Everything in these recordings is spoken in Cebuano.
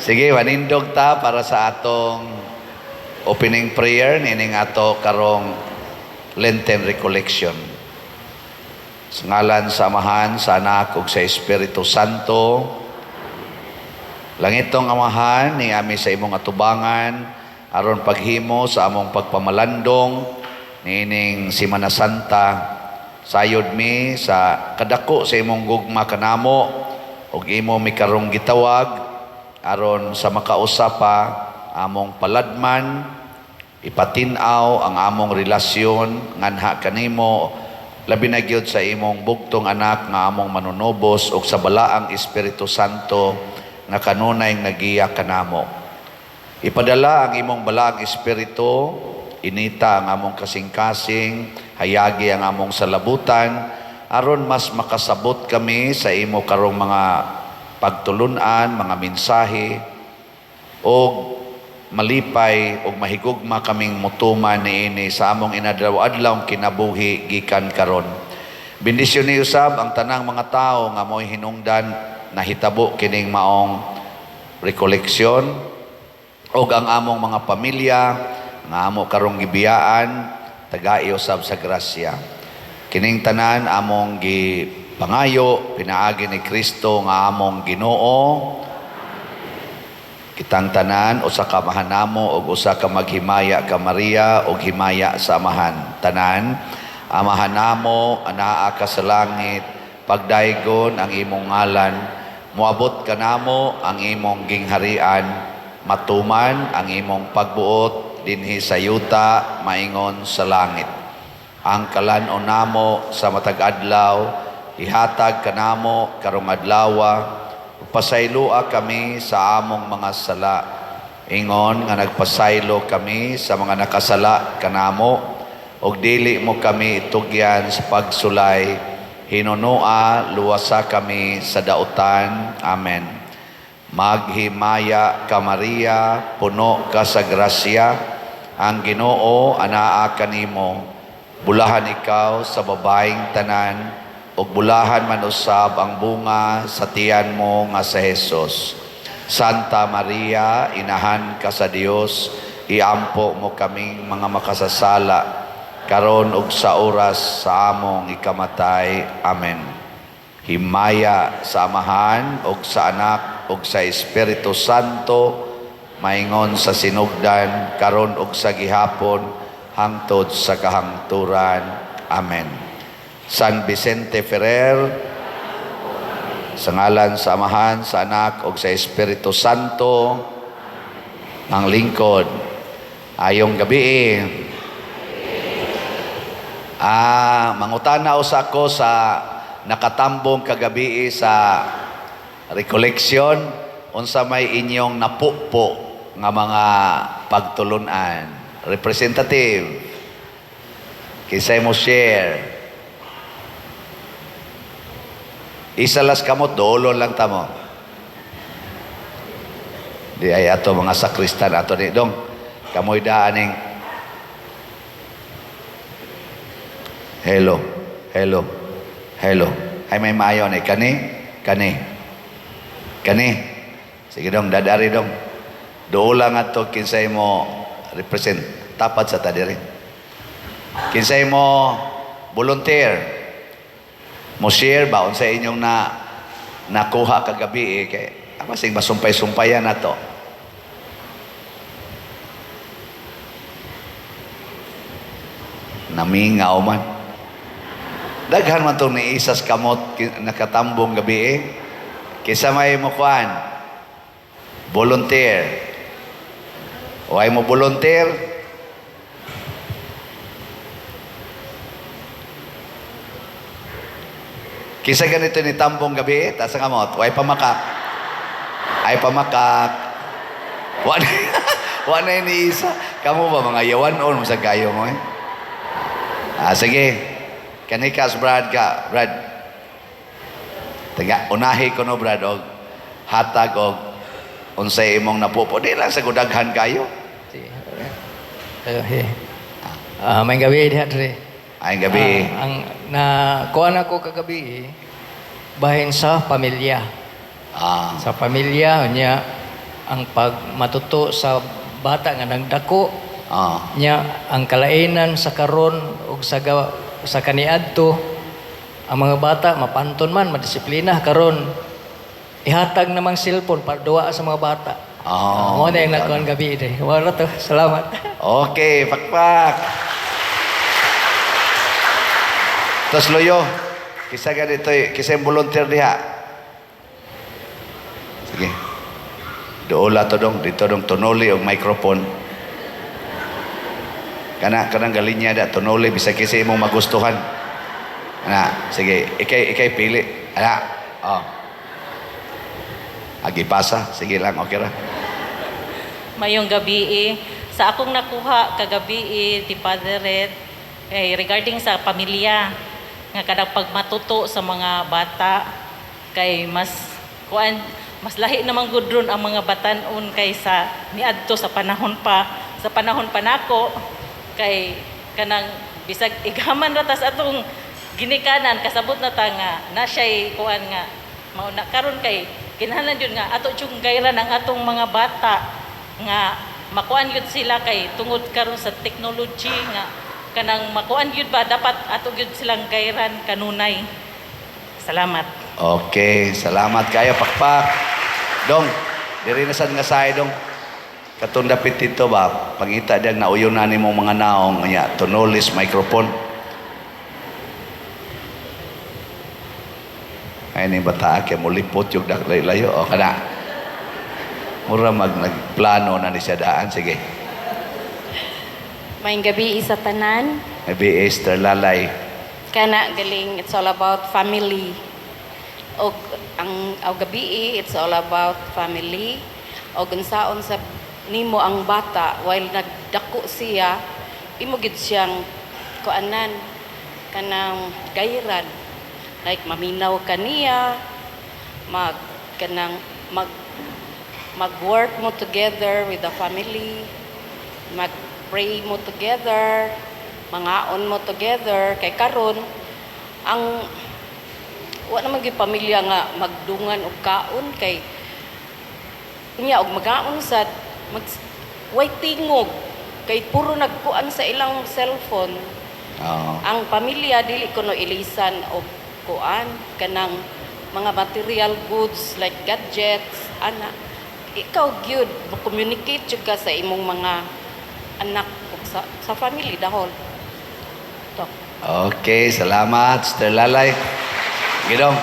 Sige, manindog ta para sa atong opening prayer nining ato karong Lenten Recollection. Sa ngalan sa Amahan, sa Anak ug sa Espiritu Santo. Langitong Amahan, niami sa imong atubangan aron paghimo sa among pagpamalandong niining Simana Santa. Sayod mi sa kadako sa imong gugma kanamo ug imo mi karong gitawag aron sa makausa pa among paladman, ipatin-aw ang among relasyon nganha kanimo, labi na gyud sa imong bugtong anak nga among manunubos ug sa balaang Espiritu Santo nga kanunay nagiya kanamo. Ipadala ang imong balaang Espiritu, inita ang among kasing-kasing, hayagi ang among salabutan, aron mas makasabot kami sa imo karong mga pagtulunan, mga mensahe, og malipay og mahigugma kaming mutuman niini sa among inadlaw-adlaw kinabuhi gikan karon. Bendisyon ni usab ang tanang mga tawo nga mo'y hinungdan nahitabo kining maong recollection og ang among mga pamilya nga amo karong gibiyaan, tagai usab sa grasya. Kining tanan among gipangayo pinaagi ni Kristo nga among Ginoo. Kitang tanan usa ka mahanamo ug usa ka maghimaya ka Maria ug himaya sa Amahan. Tanan, Amahan namo, anaa ka sa langit, pagdaygon ang imong ngalan, moabot kanamo ang imong gingharian, matuman ang imong pagbuot dinhi sa yuta maingon sa langit. Ang kalan-on namo sa matag adlaw ihatag kanamo karong adlawa. Pasayloa kami sa among mga sala, ingon nga nagpasaylo kami sa mga nakasala kanamo, ug dili mo kami itugyan sa pagsulay, hinunoa luwasa kami sa dautan. Amen. Maghimaya ka Maria, puno ka sa grasya, ang Ginoo anaa kanimo. Bulahan ikaw sa babaeng tanan, ug bulahan man usab ang bunga sa tiyan mo nga si Jesus. Santa Maria, inahan ka sa Dios, iampo mo kaming mga makasasala, karon ug sa oras sa among ikamatay. Amen. Himaya sa Amahan ug sa Anak ug sa Espiritu Santo, maingon sa sinugdan, karon ug sa gihapon, hangtod sa kahangturan. Amen. San Vicente Ferrer, sa ngalan sa Amahan, sa Anak ug sa Espiritu Santo, ang lingkod. Ayong gabi. Mangutana usa ko sa nakatambong kagabi sa recollection, unsa may inyong napupo nga mga pagtulunan? Representative. Kinsay mo share? Isa las kamot, duolon lang tamo. Di ay ato mga sakristan ato ni dong. Kamoy daaning. Hello, hello, hello. Ay may maayo ni kani, kani. Kani. Sige dong, dadari dong. Duola nga to kinsay mo represent tapat sa tadiri. Kinsay mo volunteer. Mo share ba unsa inyong na nakuha kagabi eh, kay ako sing masumpay-sumpayan na to. Namingaw man. Daghan man tong niisas kamot nakatambong gabi eh. Kisa may mo kuan. Volunteer. Way mo volunteer? Kisa ganito ni tambong gabi, taas ang kamot, way pamakak. Ay pamakak. Wa na, wa na ni isa. Kamu ba mga yawan on sa kayo mo eh? Sige. Kanikas Brad ka, Brad. Taga unahi ko no Brad og hatag og unsay imong napupo. Di lang sa gudaghan kayo. Sige. Okay. May gabi diha dre. Ay gabi. Ang na kuan ako kagabi bahin sa pamilya. Sa pamilya niya Ang pagmatuto sa bata nga nagdako nya ang kalainan sa karon ug sa kaniadto, ang mga bata mapanton man, madisiplina. Karon ihatag namang cellphone para duwa sa mga bata. Mo na yung nakuha gabi eh. Wala to. Salamat. Okay, pakpak. Tapos loyo, kisa ganito eh, kisa yung volunteer diha. Sige. Dool to dong, dito dong tunuli og microphone. Kana kanang galinya da tunuli bisag kisa imong magustuhan. Ana, sige, ikay ikay pili. Ana. Oh. Agi pasa, sige lang, okay ra. Mayong gabi eh. Sa akong nakuha kagabi eh, ti Father Red, eh, regarding sa pamilya, nga kada pagmatuto sa mga bata, kay mas kuan, mas lahi namang gud ron ang mga batan-on kaysa niadto sa panahon pa nako, kay kanang bisag igaman ra tas atong ginikanan, kasabot na ta nga na siya'y kuan nga mao na karon, kay kinahanglan jud nga ato jung gayran ang atong mga bata nga makuan gyud sila, kay tungod karon sa technology nga kanang makuan gyud ba, dapat ato gyud silang gayran kanunay. Salamat. Okay, salamat kayo, pakpak. Dong, diri na sad nga say dong. Katong dapit dito ba, pangita diyang nauyon na nimo mga naong, nya tunulis microphone. Ay ni bata kay mulipot yung dak layo o kana. Mura mag nagplano na ni siya daan, sige. Maayong gabi sa tanan. Maybe Esther Lalay. Kana galing, it's all about family. Og ang og gabi, it's all about family. Og unsaon sa nimo ang bata while nagdako siya, imo gid siyang kuanan, kanang gayran. Like maminaw kaniya, mag kanang mag mag-work mo together with the family, mag-pray mo together, mangaon mo together, kay karon ang wa naman gyud pamilya nga magdungan og kaon, kay unya og magaon sad mag way tingog kay puro nagkuan sa ilang cellphone. Oo. Ang pamilya dili kuno ilisan og kuan, kanang mga material goods like gadgets ana. Ikaw gyud communicate jud ka sa imong mga anak ug sa family dahol to. Okay, salamat, Sister Lalay. Gidong,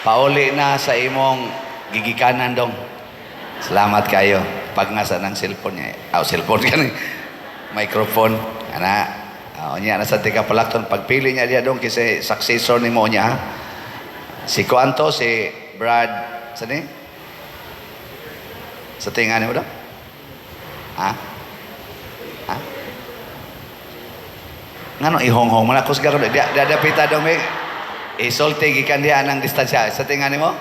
pauli na sa imong gigikanan dong. Salamat kayo. Pag nga sa ng cellphone niya. Ah, cellphone ka ni. Microphone. Ana. Ah, unya na sa tika palakton pagpili niya diya dong kasi successor nimo niya. Ha? Si Kuanto, si Brad, sa ni? Sa tinga ni mo dong? Ha? Ha? Ngano ihonghong man ako siguro dia dia dapita dong may isulti gikan diha ng distansya sa tinga nimo?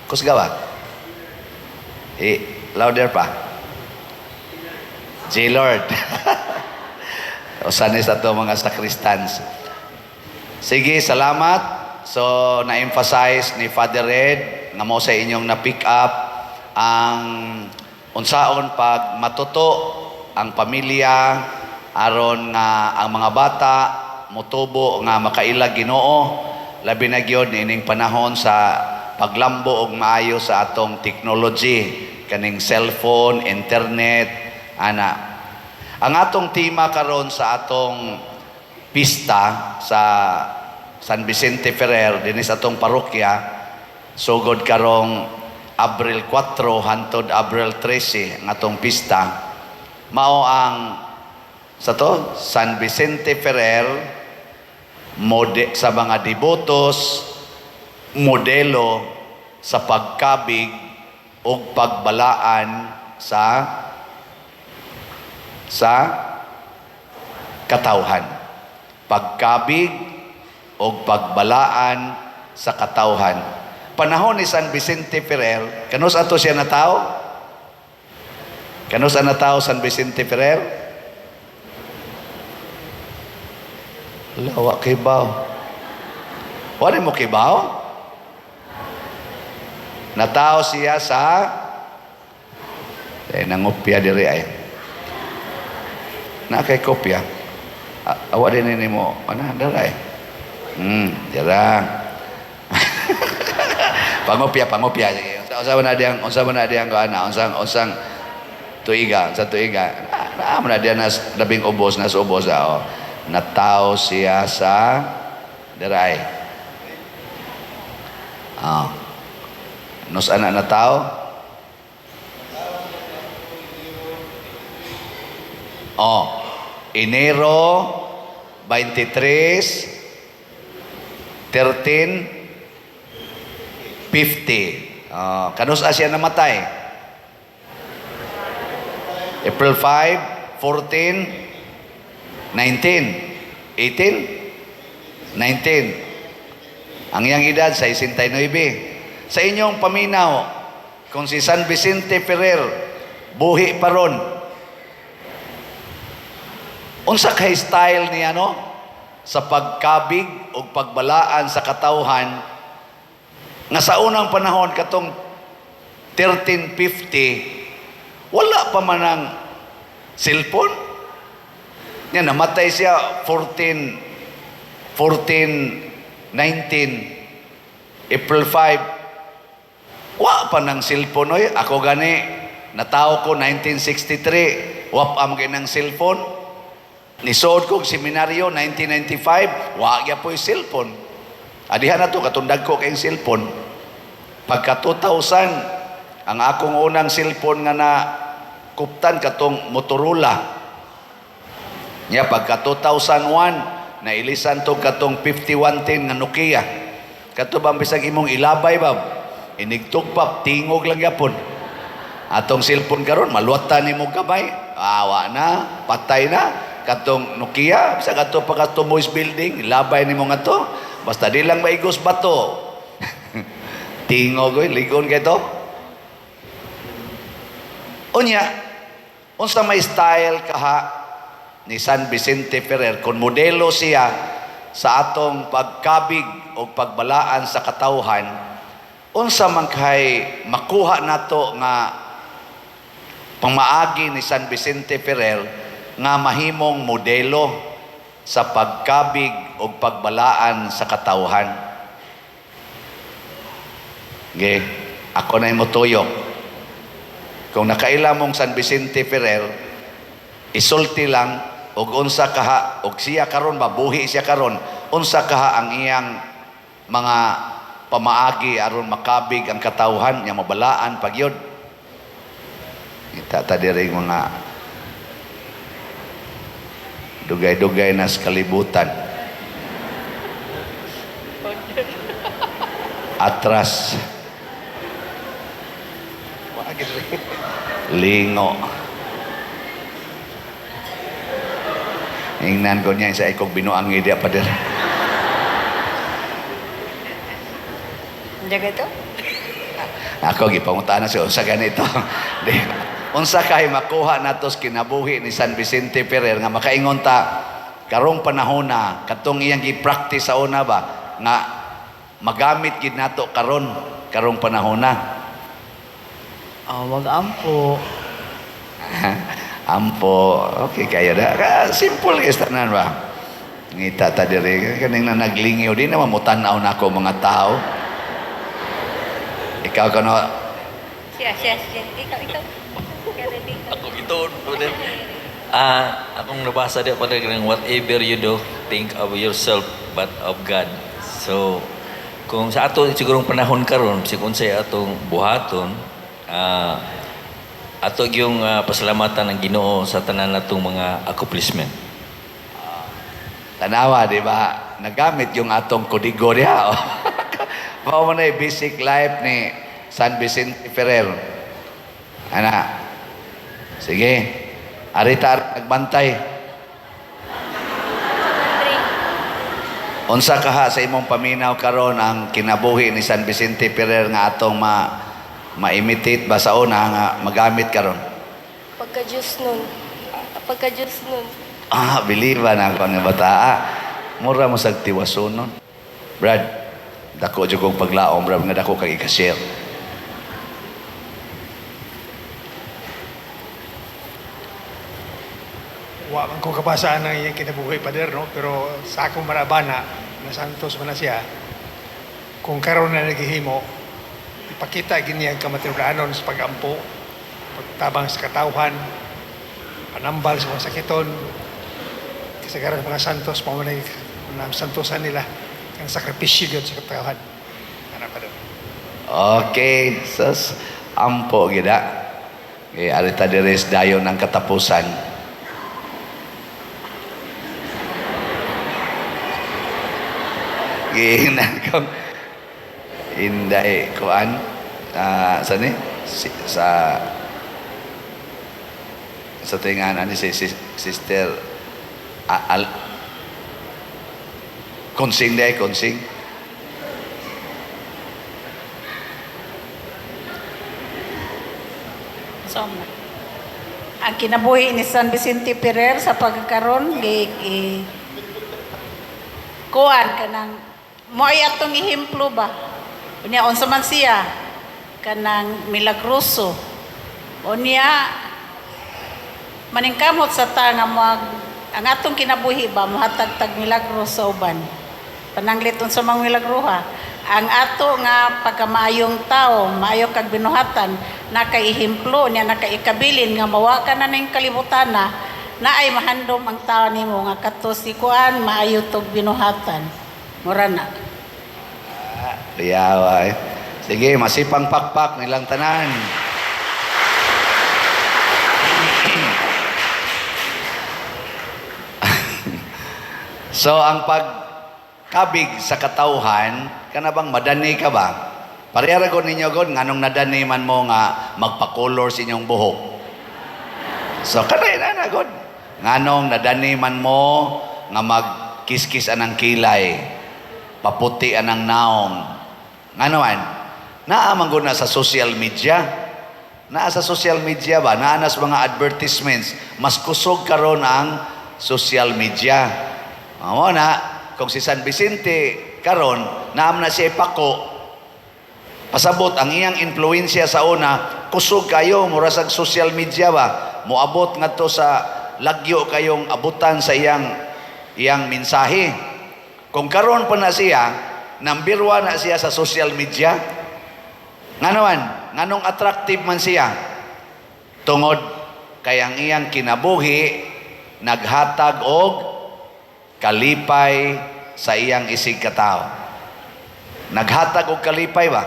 Kusga ba? Eh, louder pa. J Lord. Usan ni sa ato mga sacristans. Sige, salamat. So, na-emphasize ni Father Ed nga mo sa inyong na-pick up ang unsaon pag matuto ang pamilya aron nga ang mga bata motubo nga makaila Ginoo, labi na gyud niining panahon sa paglambo og maayo sa atong technology, kaning cellphone, internet ana. Ang atong tema karon sa atong pista sa San Vicente Ferrer dinhi sa atong parokya sugod karong Abril 4 hantod Abril 13, ang atong pista mao ang sa to San Vicente Ferrer mode sa mga debotos, modelo sa pagkabig ug pagbalaan sa katawhan. Pagkabig o pagbalaan sa katawhan. Panahon ni San Vicente Ferrer, kanus ato siya natao? Kanus ang natao San Vicente Ferrer? Lawa kibaw. Wala mo kibaw? Natao siya sa Eh, nangopya diri ay. Na kay kopya. Awa din nimo ana dara eh. Dira. Pangopya, pangopya. Sige. Unsa man na diyang, unsa man na diyang ana, unsang unsang tuiga, sa tuiga. Na, na man na diyan nas labing ubos, nas ubos ah, oh. Nataw siya sa diray. Ah. Nos ana nataw? Oh, Enero 23 13 50. Oh, kanus siya namatay? April 5, 14, 19, 18, 19. Ang iyang edad, 69. Sa inyong paminaw, kung si San Vicente Ferrer, buhi pa ron, unsa kay style niya, no? Sa pagkabig o pagbalaan sa katawhan nga sa unang panahon katong 1350 wala pa man ang cellphone. Nya namatay siya 14 14 19 April 5. Wa pa ng cellphone oy. Ako gani natawo ko 1963, wa pa man ng cellphone. Nisood ko og seminaryo 1995, wa gyapoy cellphone. Adihan na to katundag ko kay cellphone. Pagka 2000, ang akong unang cellphone nga na kuptan katong Motorola. Nya pagka 2001, nailisan to katong 5110 nga Nokia. Kato bang bisag imong ilabay ba? Inigtugpap, tingog lang gyapon. Atong cellphone karon maluwatan nimo gamay. Awa na, patay na. Katong Nokia, bisag ato pa kato Moist Building, ilabay nimo nga to. Basta di lang maigos bato. Tingog oy, ligon kay to. Unya, unsa may style kaha ni San Vicente Ferrer kung modelo siya sa atong pagkabig o pagbalaan sa katawhan, unsa man kay makuha nato nga pamaagi ni San Vicente Ferrer nga mahimong modelo sa pagkabig o pagbalaan sa katawhan? Ge, ako na motuyok. Kung nakaila mong San Vicente Ferrer, isulti lang og unsa kaha og siya karon mabuhi siya karon, unsa kaha ang iyang mga pamaagi aron makabig ang katawhan nya mabalaan pagyud. Kita ta diri mga dugay-dugay na sa kalibutan. Atras. Lingo. Ingnan ko niya sa ikong binuang idea pa diri. Jaga ito? Ako gipangutan na siya unsa ganito. Di, unsa kay makuha nato sa kinabuhi ni San Vicente Ferrer nga makaingon ta karong panahon na katong iyang gi-practice sa una ba nga magamit gid nato karon karong panahon na. Oh, mag-ampo. Ampo, okay kayo na. Simple kay tanan ba. Ngita ta diri kaning na naglingiw di na mamutan-aw na ako mga tao. Ikaw kano Siya, siya, siya. Ikaw, ikaw. Ako gituon, brother. Akong nabasa di pa rin, whatever you do, think of yourself but of God. So, kung sa ato sigurong panahon karon, bisag unsay atong buhaton, ato yung pasalamatan ng Ginoo sa tanan natong mga accomplishment. Tanawa, di ba? Nagamit yung atong kodigo diha. Mao man na basic life ni San Vicente Ferrer. Ana. Sige. Arita nagbantay. Unsa kaha sa imong paminaw karon ang kinabuhi ni San Vicente Ferrer nga atong ma ma-imitate ba sa una nga magamit karon? Pagka-Diyos nun. Pagka-Diyos nun. Ah, biliba na ako nga bata. Ah, mura mo sag tiwasonon. Brad, dako jud kong paglaom, Brad, nga dako kag i-share. Wa man ko kabasaan ng iyang kinabuhi, Pader, no? Pero sa akong marabana, na santos man na siya, kung karon na naghihimo, ipakita gini ang kamatinudanon sa pag-ampo, pagtabang sa katawhan, panambal sa mga sakiton, kasagaran sa mga santos, pamunay na santosan nila, ang sakripisyo gyud sa katawhan. Ana, Pader. Okay, sus ampo gida. Okay, arita diri dayon ang katapusan. Giingnan kong Inday kuan sa ni si, sa sa tingan ani si Sister al Konsing day konsing. So, Ang kinabuhi ni San Vicente Ferrer sa pagkakaron gi, gi kuan kanang mo ay atong ehemplo ba, unya unsa man siya kanang milagroso, unya maningkamot sa ta nga mag ang atong kinabuhi ba mohatag tag milagro sa uban. Pananglit unsa mang milagro ha ang ato nga pagkamaayong tao, maayo kag binuhatan, nakaehemplo niya, nakaikabilin nga mawa ka na ning kalibutan na naay mahandom ang tao nimo nga kato si kuan maayo tog binuhatan, mura na. Liyaw eh. Sige, masipang pakpak nilang tanan. So ang pagkabig sa katawhan, kana bang madani ka ba? Pareha ra gud ninyo god nganong nadani man mo nga magpa-color sa inyong buhok. So kanay na na god. Nganong nadani man mo nga magkiskis anang kilay, paputi anang naong. Ngano man? Naa man gud na sa social media. Naa sa social media ba? Naa na sa mga advertisements. Mas kusog karon ang social media. Mao na, kung si San Vicente karon, naam na siya ipako, pasabot ang iyang influensya sa una, kusog kayo mura sa social media ba, moabot ngadto sa lagyo kayong abutan sa iyang iyang mensahe. Kung karon pa na siya, nambirwa na siya sa social media. Ngano man, nganong attractive man siya? Tungod kay ang iyang kinabuhi naghatag og kalipay sa iyang isig katawo. Naghatag og kalipay ba?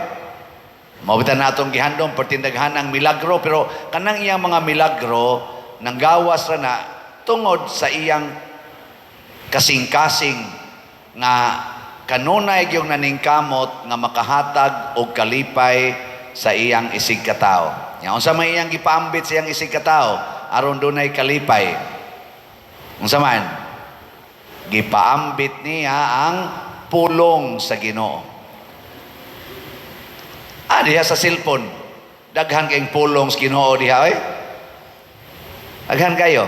Mao bitaw na atong gihandom pertindaghan ang milagro, pero kanang iyang mga milagro nanggawas ra na tungod sa iyang kasing-kasing nga kanunay gyud naningkamot nga makahatag og kalipay sa iyang isig katawo. Nya unsa may iyang gipaambit sa iyang isig katawo aron dunay kalipay? Unsa man? Gipaambit niya ang pulong sa Ginoo. Diha sa cellphone, daghan kayong pulong sa Ginoo diha oy. Daghan kayo.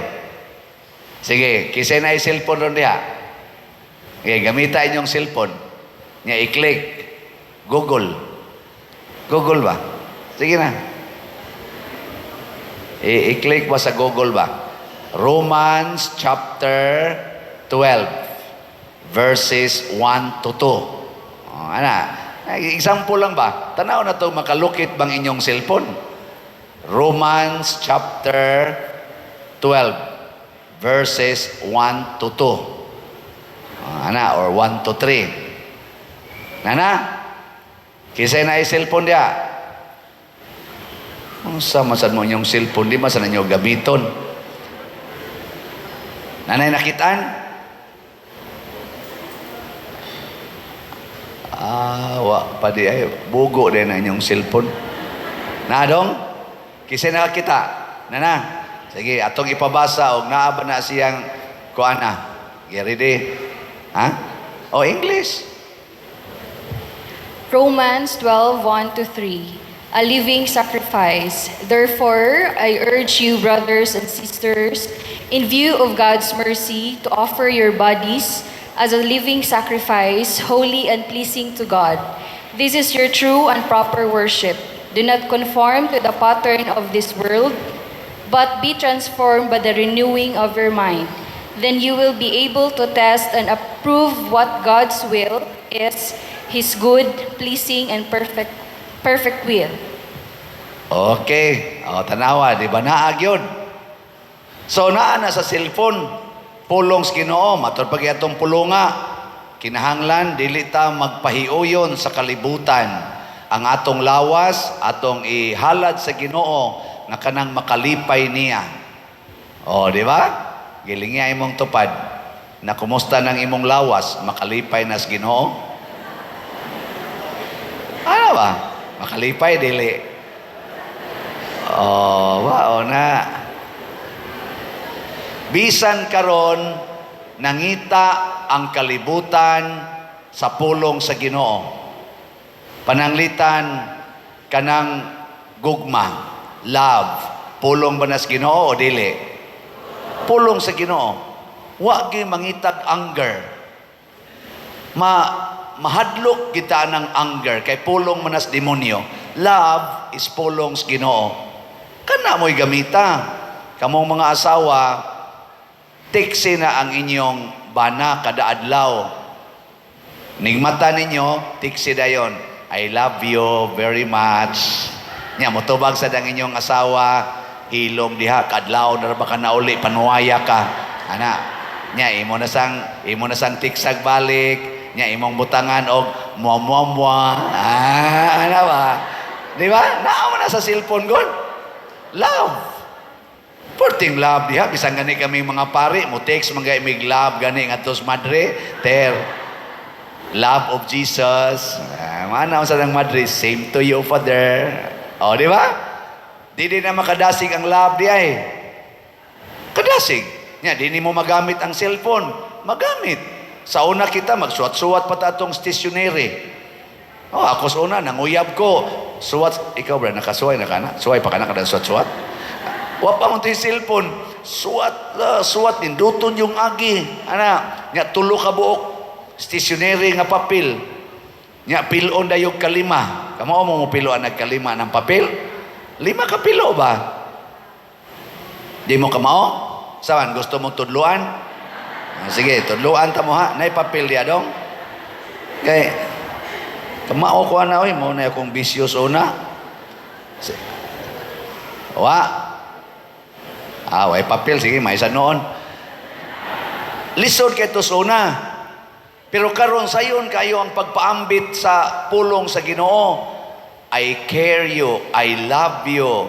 Sige, kisay na cellphone ron diha. Sige, gamita inyong cellphone. Nya i-click Google. Google ba? Sige na. I-click ba sa Google ba? Romans chapter 12 verses 1 to 2. Oh, ana. Ay, example lang ba? Tanaw na to makalukit bang inyong cellphone? Romans chapter 12 verses 1 to 2. Oh, ana, or 1 to 3. Nana? Kisay na cellphone diya. Unsa man sad mo inyong cellphone, di man sa ninyo gamiton. Nanay nakitaan? Wa pa di ay bugo din na inyong cellphone. Nadong? Kisay nakakita? Nana? Sige, atong ipabasa og naa ba na siyang kuana. Get ready? Ha? Oh, English. Romans 12, 1 to 3. A living sacrifice. Therefore, I urge you, brothers and sisters, in view of God's mercy, to offer your bodies as a living sacrifice, holy and pleasing to God. This is your true and proper worship. Do not conform to the pattern of this world, but be transformed by the renewing of your mind. Then you will be able to test and approve what God's will is, His good, pleasing, and perfect will. Okay. O, tanawa, di ba naa gyud? So naa na sa cellphone, pulong sa Ginoo, matod pag atong pulunga, kinahanglan dili ta magpahiuyon sa kalibutan. Ang atong lawas, atong ihalad sa Ginoo nga kanang makalipay niya. O, di ba? Gilingi imong tupad. Na kumusta ng imong lawas, makalipay na sa Ginoo? Ano ba? Makalipay dili. Oh, wa na. Bisan karon nangita ang kalibutan sa pulong sa Ginoo. Pananglitan kanang gugma, love, pulong ba nas Ginoo o dili? Pulong sa Ginoo. Wa gyud mangitag anger. Mahadlok kita ng anger kay pulong man nas demonyo. Love is pulong sa Ginoo. Kana mo'y gamita. Kamong mga asawa, tiksi na ang inyong bana kada adlaw. Nigmata ninyo, tiksi dayon. "I love you very much." Nya motubag sa dang inyong asawa, "Hilom diha, kadlaw na ra ba ka nauli, panuwaya ka." Ana, nya imo na sang tiksag balik, nya imong butangan og mua mua mua. Ah, ana ba? Di ba? Naa man na sa cellphone god. Love. Perting love diha, bisan gani kami mga pari mo text man gay mig love gani ngadto sa madre, ter. "Love of Jesus." Ah, mana sa nang madre, "Same to you, Father." O, di ba? Di din na makadasig ang love di ay. Kadasig. Nya, di mo magamit ang cellphone. Magamit. Sa una kita, magsuwat-suwat pa ta atong stationery. Oh, ako sa una, nanguyab ko. Suwat, ikaw bra, nakasuway na ka na? Suway pa ka na kada suwat-suwat? Wa pa mo yung cellphone. Suwat, suwat, ninduton yung agi. Ana, nya tulo ka buok stationery nga papel. Nya pilon dayog kalima. Kamo mo mo piloan nagkalima ng papel? Lima ka pilo ba? Di mo kamao? Saan? Gusto mo tudluan? Ah, sige, tudluan ta mo ha. Nay papel diya dong. Kay kamao ko ana oy, mo na akong bisyo sa una. Wa. Ah, way papel, sige, may isa noon. Lisod kay to sa una. Pero karon sayon kayo ang pagpaambit sa pulong sa Ginoo. I care you, I love you,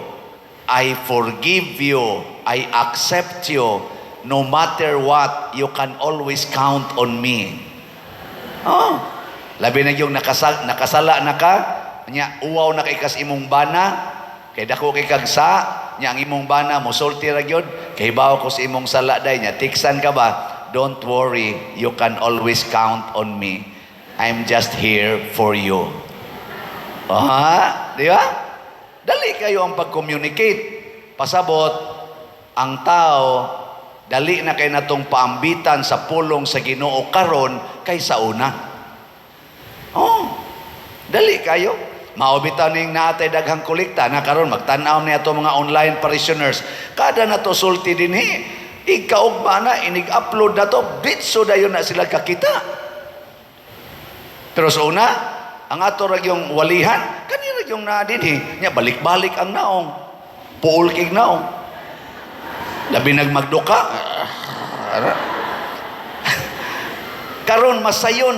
I forgive you, I accept you. No matter what, you can always count on me. Oh, labi na yung nakasala na ka, nya uwaw na kay kas imong bana, kay dako kay kag sa, nya ang imong bana mosulti ra gyud, kay hibaw ko sa imong sala day, nya tiksan ka ba? "Don't worry, you can always count on me. I'm just here for you." Ah, di ba? Dali kayo ang pag-communicate. Pasabot, ang tao, dali na kay natong paambitan sa pulong sa Ginoo karon kaysa una. Oh, dali kayo. Mao bitaw ning naatay daghang kolekta na karon, magtan-aw ni ato mga online parishioners. Kada na to sulti dinhi, ikaugma na inig-upload na to, bitso dayon na sila kakita. Pero sa una, ang ato ra yung walihan, kanira yung naa dinhi, nya balik-balik ang naong. Puol kig naong. Labi nagmagduka. Karon masayon.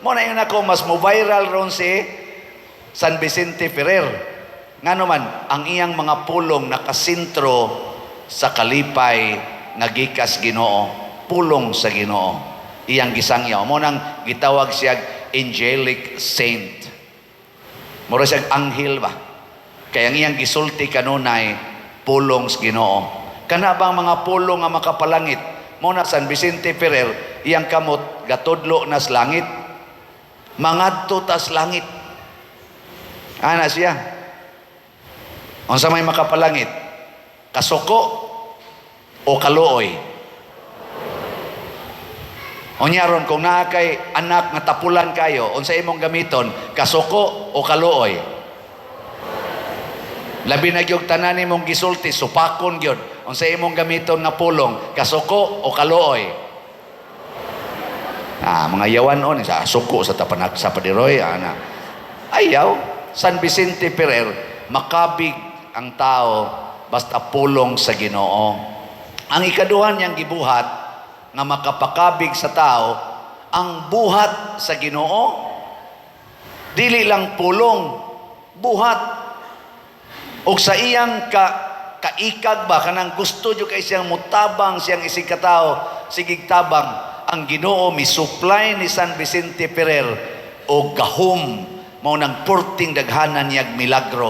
Mo na yun ako mas mo viral ron si San Vicente Ferrer. Ngano man, ang iyang mga pulong nakasentro sa kalipay nga gikas Ginoo, pulong sa Ginoo. Iyang gisangyaw. Mo nang gitawag siya angelic saint. Mura siya anghel ba? Kaya ang iyang gisulti kanunay pulong sa Ginoo. Kana bang mga pulong nga makapalangit? Mo na San Vicente Ferrer, iyang kamot gatudlo nas langit. Mangadto tas langit. Ana siya. Unsa may makapalangit? Kasuko o kaluoy? Unya ron kung naa kay anak nga tapulan kayo, unsa imong gamiton? Kasuko o kaluoy? Labi na gyud tanan nimong gisulti, supakon gyud. Unsa imong gamiton nga pulong, kasuko o kaluoy? Ah, mga yawan on sa suko sa tapanag sa padiroy ana. Ayaw, San Vicente Ferrer, makabig ang tao basta pulong sa Ginoo. Ang ikaduha niyang gibuhat nga makapakabig sa tao, ang buhat sa Ginoo. Dili lang pulong, buhat. Og sa iyang kaikag ba, kanang gusto jud kay siyang mutabang siyang isig katao, sigig tabang, ang Ginoo mi supply ni San Vicente Ferrer og gahom, mao nang purting daghanan niyag milagro.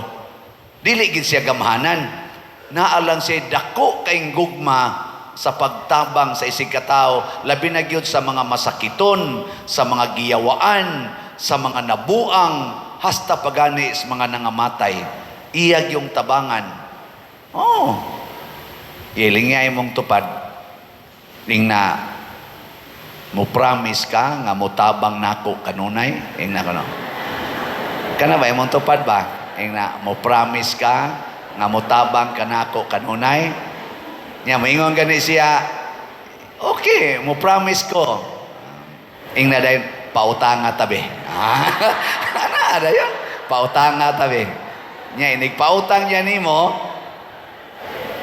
Dili gid siya gamhanan. Naa lang siya dako kay gugma sa pagtabang sa isig katao, labi na gyud sa mga masakiton, sa mga giyawaan, sa mga nabuang, hasta pagani sa mga nangamatay. Iyag yung tabangan. Oh. Iling nga imong tupad. Ning na mo promise ka nga motabang nako kanunay. Ing na kono. Kana ba imong tupad ba? Ing na mo promise ka nga motabang kanako kanunay. Nya moingon gani siya, "Okay, mo promise ko." Ing na dayon, "Pautanga tabi." Ah, ana dayon, "Pautanga tabi." Nya inig pautang niya nimo,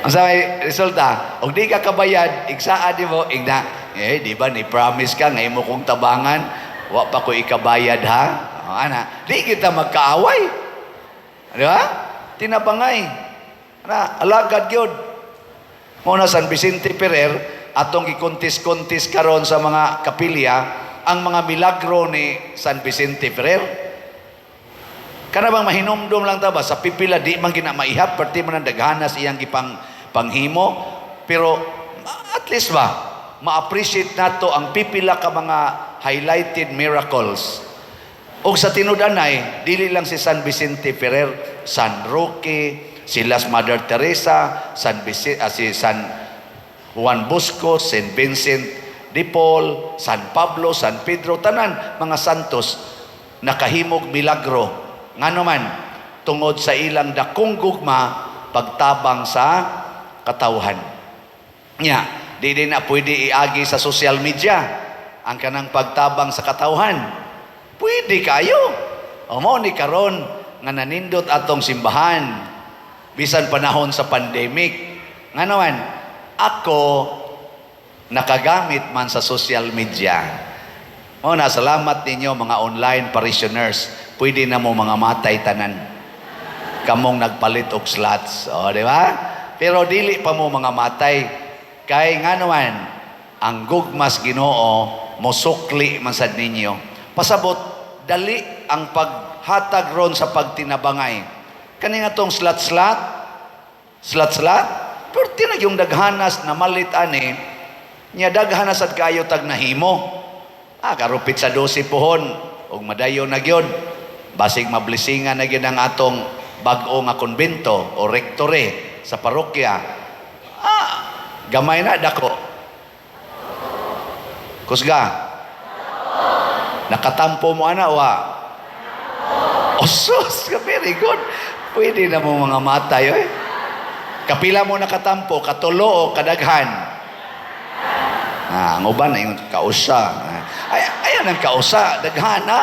ang sa may resulta, og di ka kabayad, igsaad nimo, ingna, "Eh, di ba ni promise ka nga imo kong tabangan, wa pa ko ikabayad ha?" O, ana, di kita magkaaway. Di ba? Tinabangay. Ana, alagad gyud. Mao na San Vicente Ferrer, atong gikontis-kontis karon sa mga kapilya, ang mga milagro ni San Vicente Ferrer. Kana bang mahinumdum lang ta ba sa pipila, di man gina maihap, perti man ang daghanas iyang gipang panghimo, pero at least ba ma-appreciate nato ang pipila ka mga highlighted miracles. Og sa tinud-anay, dili lang si San Vicente Ferrer, San Roque, si Las Mother Teresa, San Vicente, si San Juan Bosco, Saint Vincent de Paul, San Pablo, San Pedro, tanan mga santos nakahimog milagro. Ngano man, tungod sa ilang dakong gugma pagtabang sa katawhan. Nya, di din na pwede iagi sa social media ang kanang pagtabang sa katawhan. Pwede kayo. O mo ni karon nga nanindot atong simbahan bisan panahon sa pandemic. Ngano man, ako nakagamit man sa social media. Mo na salamat ninyo mga online parishioners. Pwede na mo mga matay tanan. Kamong nagpalit og slots. O, di ba? Pero dili pa mo mga matay. Kay nga naman, ang gugmas Ginoo mosukli man sad ninyo. Pasabot, dali ang paghatag ron sa pagtinabangay. Kani nga tong slot-slot, slot-slot, pero tinag yung daghanas na malit ani, nya daghanas sad kayo tag nahimo. Ah, karupit sa 12 pohon, ug madayon na gyud. Basig mablesingan na gyud ang atong bag-o nga konbento o rektore sa parokya. Ah, gamay na dako. Kusga. Nakatampo mo ana wa? Osos, very good. Pwede na mo mga matay oy. Kapila mo nakatampo, katulo o kadaghan? Ah, ang uban na yung kausa. Ay, ayan ang kausa, daghana.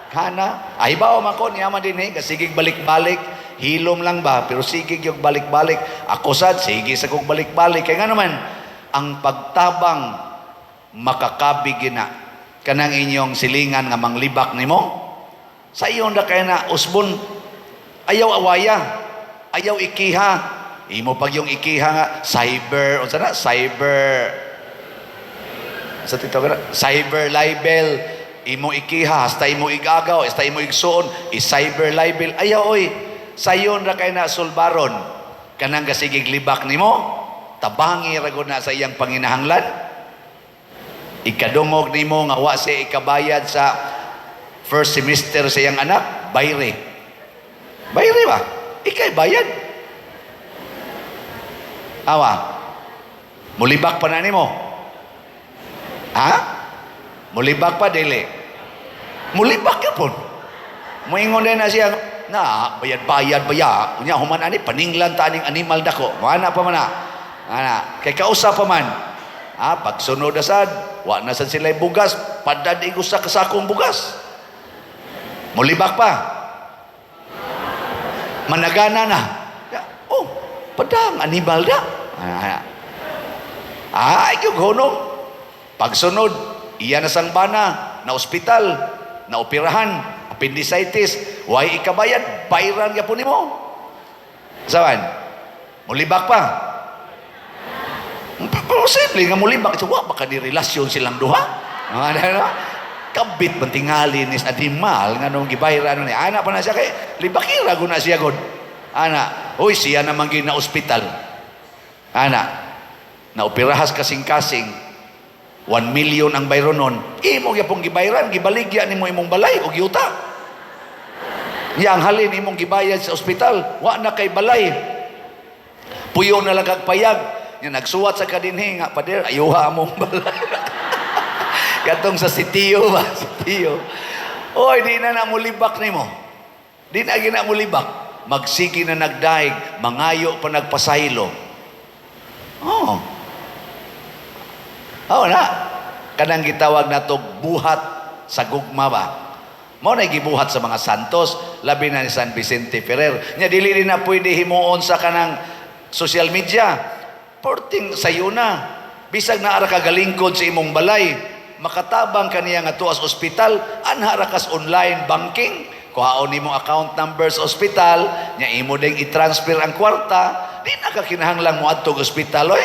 Daghana. Ay, bawa man ko, niya man din eh, kasigig balik-balik. Hilom lang ba, pero sige yung balik-balik. Ako sad, sige sa kong balik-balik. Kaya nga naman, ang pagtabang makakabig na kanang inyong silingan nga manglibak nimo. Sa iyon na kaya na usbon, ayaw awaya, ayaw ikiha. Imo pag yung ikiha nga, cyber, unsa na, cyber, sa tito ka na, cyber libel, imo ikiha, hasta imo igagaw, hasta imo igsuon, i-cyber libel. Ayaw oy, sayon ra kay na sulbaron. Kanang gasigig libak nimo, tabangi ra gud na sa iyang panginahanglan. Ikadungog nimo nga wa siya ikabayad sa first semester sa iyang anak, bayre. Bayre ba? Ikay bayad. Awa. Mulibak pa na nimo. Ha? Mulibak pa dili. Mulibak ka po. Muingon din na siya, Na bayad-bayad baya. Unya human ani paninglan ta aning animal dako. Mana pa man na. Ana, kay kausa pa man. Ah, pagsunod na sad, wa na sad sila bugas, padad usa ka sakong bugas. Mulibak pa. Managana na. Ya, oh, padang animal da. Ah, ay, yung hunong. Pagsunod, iya na sang bana, na ospital, na operahan, appendicitis, way ikabayad, bayran gyapon nimo. Saban? Mulibak pa. Posible nga mulibak. So, wa baka di relasyon silang duha. Ano, ano? Kabit man tingali ni sa animal nga nung gibayran ni ana pa na siya kay libakira gud na siya gud. Ana, uy, siya naman gid na ospital. Ana, naoperahas kasing-kasing, 1 million ang bayronon, imo gyapon gibayran, gibaligya nimo imong balay og yuta. Nya ang halin imong gibayad sa ospital, wa na kay balay. Puyo na lang kag payag. Nya nagsuwat sa kadinhi nga, "Pader, ayuha among balay." Katong sa sitiyo ba, sitiyo. Oy, di na na mulibak nimo. Di na gina mulibak. Magsige na nagdaig, mangayo pa nagpasaylo. Oh. Oh na. Kanang gitawag nato buhat sa gugma ba. Mao na gibuhat sa mga santos, labi na ni San Vicente Ferrer. Nya dili din na pwede himuon sa kanang social media. Porting sayo na. Bisag naa ra ka galingkod sa imong balay, makatabang kaniya nga tuas ospital, anha ra kas online banking. Kuhaon nimo account number sa ospital, nya imo ding i-transfer ang kwarta, di na ka kinahanglang moadto og ospital oy.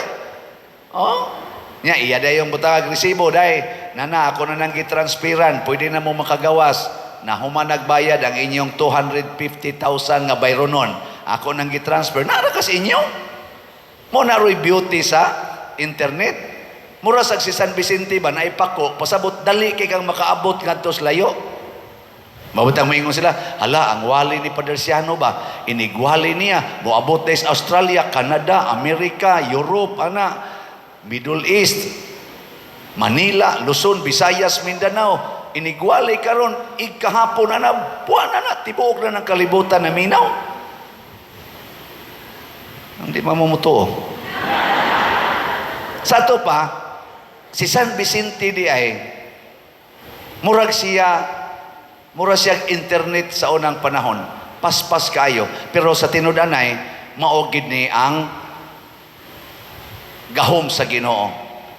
Oh. Nya iya dayong butang resibo day. Nana ako na nang gitransferan, pwede na mo makagawas. Na human nagbayad ang inyong 250,000 nga bayronon. Ako nang gitransfer. Nara kas inyo. Mo na ro'y beauty sa internet. Mura sa si San Vicente ba naipako, pasabot dali kay kang makaabot ngadto sa layo. Mabutang moingon sila, hala, ang wali ni Padre Ciano ba, inigwali niya, moabot na sa Australia, Canada, Amerika, Europe, ana, Middle East, Manila, Luzon, Visayas, Mindanao, inigwali karon igkahapon ana, buwan na na, tibuok na ng kalibutan na minaw. Hindi mamumutuo. Sa ato pa, si San Vicente di ay, murag siya, mura siyang internet sa unang panahon. Paspas kayo. Pero sa tinud-anay, mao gid ni ang gahom sa Ginoo.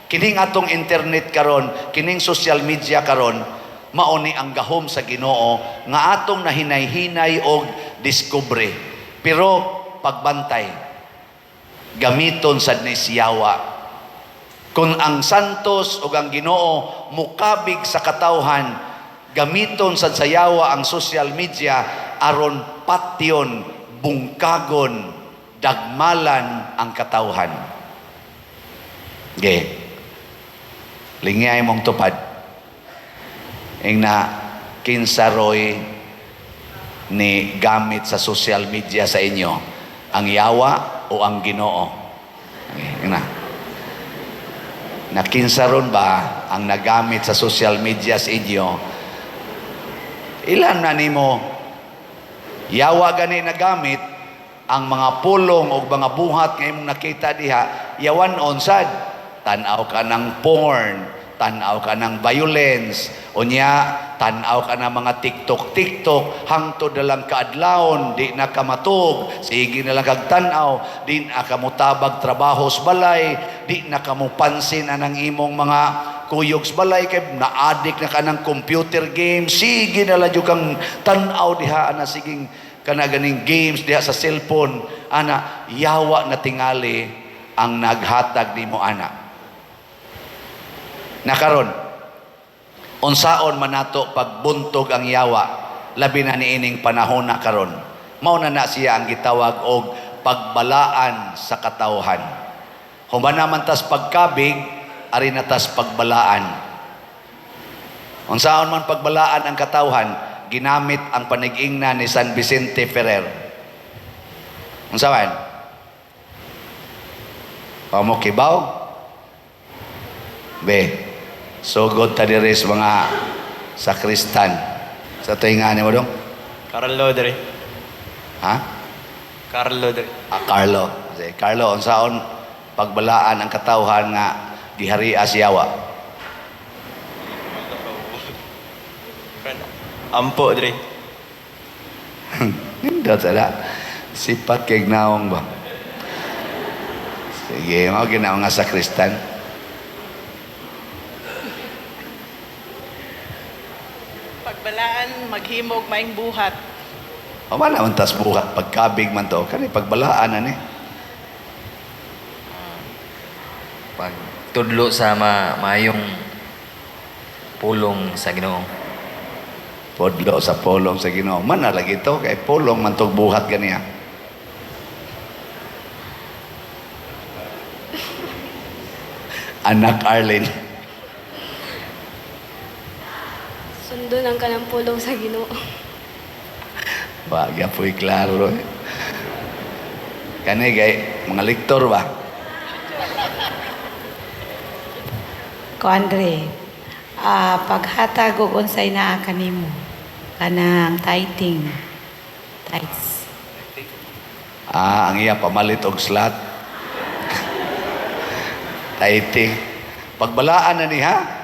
Kining atong internet karon, kining social media karon, mao ni ang gahom sa Ginoo nga atong nahinay-hinay og diskubre. Pero pagbantay, gamiton sad ni siyawa. Kung ang santos ug ang Ginoo mukabig sa katawhan, gamiton sad sa yawa ang social media aron patyon, bungkagon, dagmalan ang katawhan. Ge. Lingay mong tupad. Ing na kinsaroy ni gamit sa social media sa inyo, ang yawa o ang Ginoo? Okay, ing na. Na kinsaron ba ang nagamit sa social media sa inyo? Ilan na nimo yawa gani nagamit ang mga pulong o mga buhat nga imong nakita diha, yawan onsad tan-aw ka ng porn, tan-aw ka ng violence, unya tan-aw ka ng mga TikTok TikTok hangtod na lang kaadlawon, di na ka matug, sige na lang kag tan-aw, di na ka mutabag trabaho sa balay, di na ka mupansin anang imong mga kuyog sa balay kay na-addict na ka ng computer game, sige na lang jud kang tan-aw diha ana, siging kana ganing games diha sa cellphone ana, yawa na tingali ang naghatag nimo ana. Nakaron, unsaon man nato pagbuntog ang yawa, labi na niining panahon na karon? Mao na na siya ang gitawag og pagbalaan sa katawhan. Human naman tas pagkabig, ari na tas pagbalaan. Unsaon man pagbalaan ang katawhan, ginamit ang panigingna ni San Vicente Ferrer. Unsa man? Pamo kibaw? Be, sugod ta diri sa mga sakristan. Sa tuingan ni mo dong? Carlo dere. Ha? Carlo dre. Ah, Carlo. Sige, Carlo, unsaon pagbalaan ang katawhan nga giharia si yawa? Ampo dre. Nindot sala. Sipat kay naong ba? Sige, mao ginaw nga sakristan. Pagbalaan, maghimog, maing buhat. O man naman tas buhat pagkabig man to kani pagbalaan ani. Pagtudlo sa maayong pulong sa Ginoo. Podlo sa pulong sa Ginoo. Man na lagi to kay pulong man tog buhat ganiya. Anak Arlene. Sundon ang kanang pulong sa Ginoo. Wa gyapoy klaro eh. Kani kay mga lektor ba? Ko Andre, paghatag og unsay naa kanimo kanang tithing, tithes. Ah, ang iya pamalit og slot. Tithing. Pagbalaan na ni ha?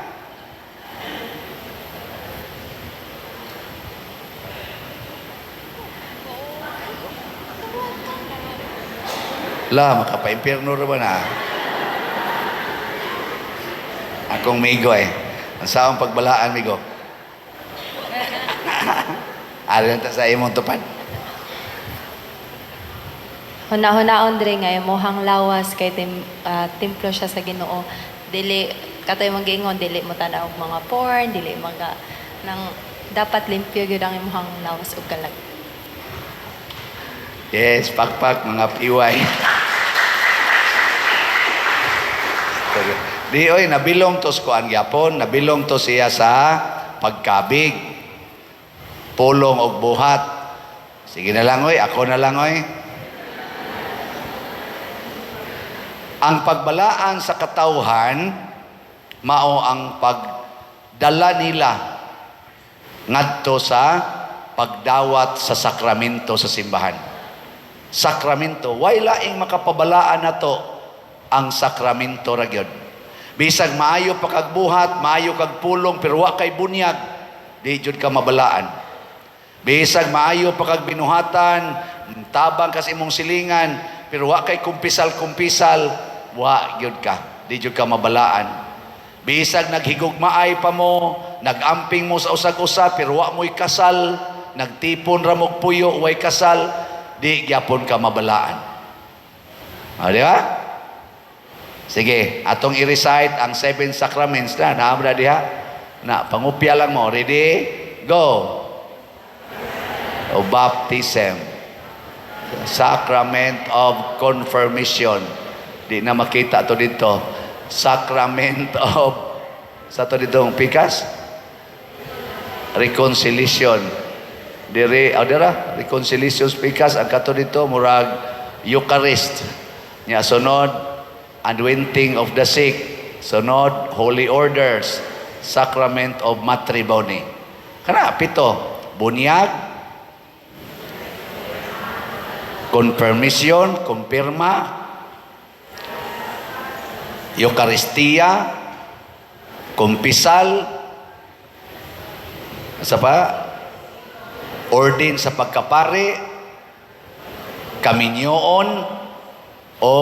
La, makapa-impyerno ra ba na? Akong migo eh. Ang saong pagbalaan, migo. Ari ta sa imong tupad. Huna-hunaon dre nga imong lawas kay templo siya sa Ginoo. Dili katoy mong giingon, dili mo tan-aw og mga porn, dili mga nang dapat limpyo gyud ang imong lawas ug kalag. Yes, pakpak mga piway. Di oy nabilong to sa kuan gyapon, nabilong to siya sa pagkabig. Pulong og buhat. Sige na lang oy, ako na lang oy. Ang pagbalaan sa katawhan mao ang pagdala nila ngadto sa pagdawat sa sakramento sa simbahan. Sakramento, way laing makapabalaan nato ang sakramento ra gyud. Bisag maayo pa kag buhat, maayo kag pulong, pero wa kay bunyag, di jud ka mabalaan. Bisag maayo pa kag binuhatan, tabang kas imong silingan, pero wa kay kumpisal-kumpisal, wa gyud ka, di jud ka mabalaan. Bisag naghigugmaay pa mo, nagamping mo sa usag-usa, pero wa mo'y kasal, nagtipon ra mo'g puyo, way kasal, di gyapon ka mabalaan. O, di ba? Sige, atong i-recite ang 7 sacraments na. Naam na diha. Na, pangupya lang mo. Ready? Go. O baptism. Sacrament of confirmation. Di na makita to dito. Sacrament of, sa to dito ang pikas? Reconciliation. Dire, o dira, reconciliation pikas. Ang kato dito, murag Eucharist. Nya sunod, anointing of the sick. Sunod, holy orders. Sacrament of matrimony. Kana, pito. Bunyag, confirmation, kumpirma, Eucharistia, kumpisal, sa pa, ordin sa pagkapare, kaminyoon, o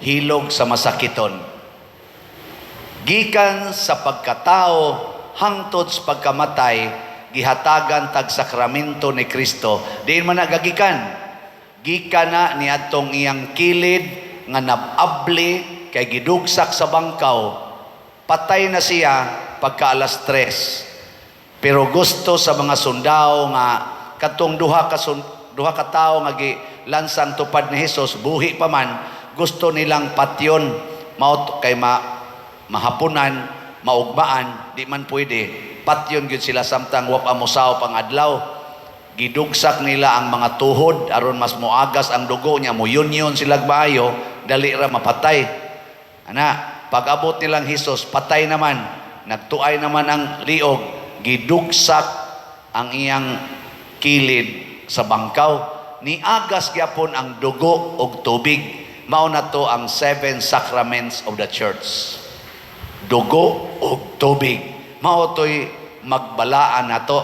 hilog sa masakiton. Gikan sa pagkatao hangtod sa pagkamatay, gihatagan tag sakramento ni Kristo. Diin man nagagikan. Gikan na niadtong iyang kilid nga nababli kay gidugsak sa bangkaw. Patay na siya pagka alas 3. Pero gusto sa mga sundao nga katong duha ka tawo nga gilansang tupad ni Hesus buhi pa man, gusto nilang patyon mao kay mahapunan, maugmaan, di man pwede. Patyon gyud sila samtang wa pa mosaw pang adlaw. Gidugsak nila ang mga tuhod aron mas moagas ang dugo niya, moyunyon sila maayo, dali ra mapatay. Ana, pag-abot nilang Hesus, patay naman, nagtuay naman ang liog, gidugsak ang iyang kilid sa bangkaw. niagas gyapon ang dugo ug tubig. Mao na to ang seven sacraments of the church. Dugo ug tubig. Mao to'y magbalaan nato.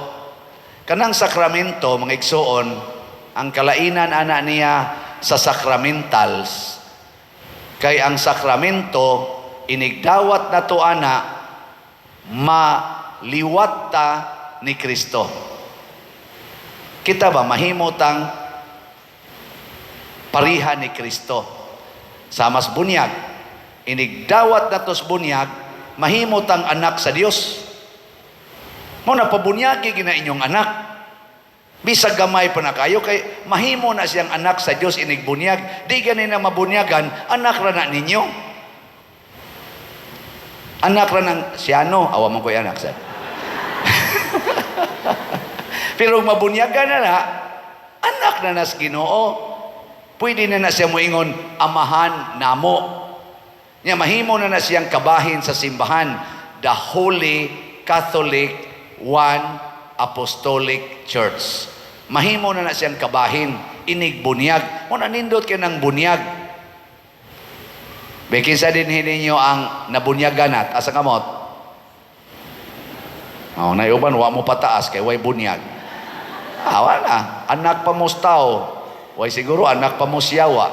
Kanang sakramento, mga igsuon, ang kalainan ana niya sa sacramentals, kay ang sakramento, inigdawat nato ana, maliwat ta ni Kristo. Kita ba, mahimo tang pariha ni Kristo. Sa mas bunyag, inigdawat natos bunyag, mahimo tang anak sa Dios. Mao na pabunyagi gina inyong anak. Bisag gamay pa na kayo kay mahimo na siyang anak sa Dios inigbunyaag. Di gani na mabunyagan, anak ra na ninyo. Anak ra ng siyano, awa man ko'y anak sa. Pero mabunyagan na na, anak na nas Ginoo. Pwede na na siya moingon, "Amahan namo." Nya mahimo na na siyang kabahin sa simbahan, the Holy Catholic One Apostolic Church. Mahimo na na siyang kabahin, inig bunyag. Mao na nindot kay ng bunyag. Bikin sa din ninyo ang nabunyagan at asa kamot. Oh, na uban wa mo pataas kay way bunyag. Ah, wala. Anak pa mo tao. Way siguro anak pa mo siyawa.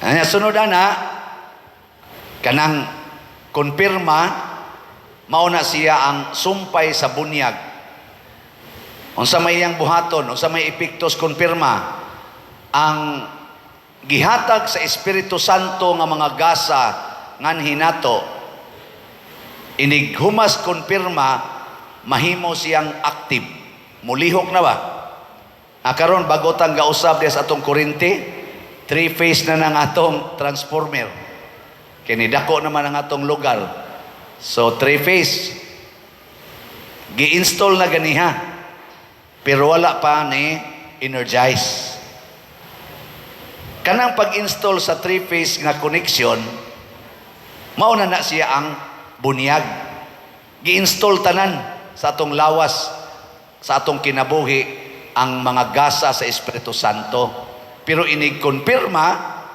Anya sunod ana kanang konpirma, mao na siya ang sumpay sa bunyag. Unsa may iyang buhaton, unsa may epektos konpirma? Ang gihatag sa Espiritu Santo nga mga gasa nganhi nato, inig humas konpirma, mahimo siyang active. Mulihok na ba? Ah, karon bago tang gausab diya sa atong kuryente, three phase na ng atong transformer. Kini dako naman ang atong lugar. So three phase. Gi-install na ganiha. Pero wala pa ni energize. Kanang pag-install sa three phase nga connection, mao na na siya ang bunyag. Gi-install tanan sa atong lawas, sa atong kinabuhi, ang mga gasa sa Espiritu Santo. Pero inig konpirma,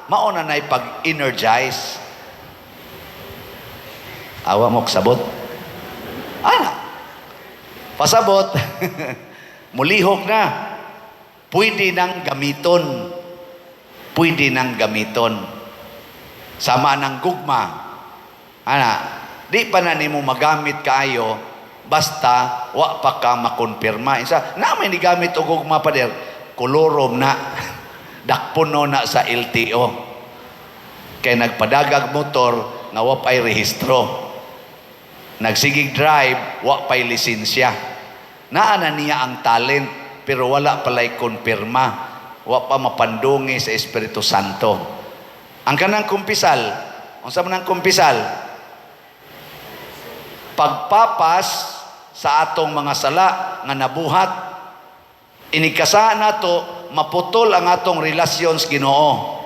mao na na'y pag-energize. Awa mo sabot? Ana. Pasabot. Mulihok na. Pwede nang gamiton. Pwede nang gamiton. Sama ng gugma. Ana, di pa na nimo magamit kaayo basta wa pa ka makonpirma. Isa, na may nigamit og gugma, pader, kolorom na. Dakpuno na sa LTO. Kay nagpadagag motor nga wa pa'y rehistro. Nagsigig drive, wa pa'y lisensya. Naa na niya ang talent, pero wala pala'y konpirma. Wa pa mapandungi sa Espiritu Santo. Ang kanang kumpisal, unsa man ang kumpisal? Pagpapas sa atong mga sala nga nabuhat. Inigkasaan nato, maputol ang atong relasyon sa Ginoo.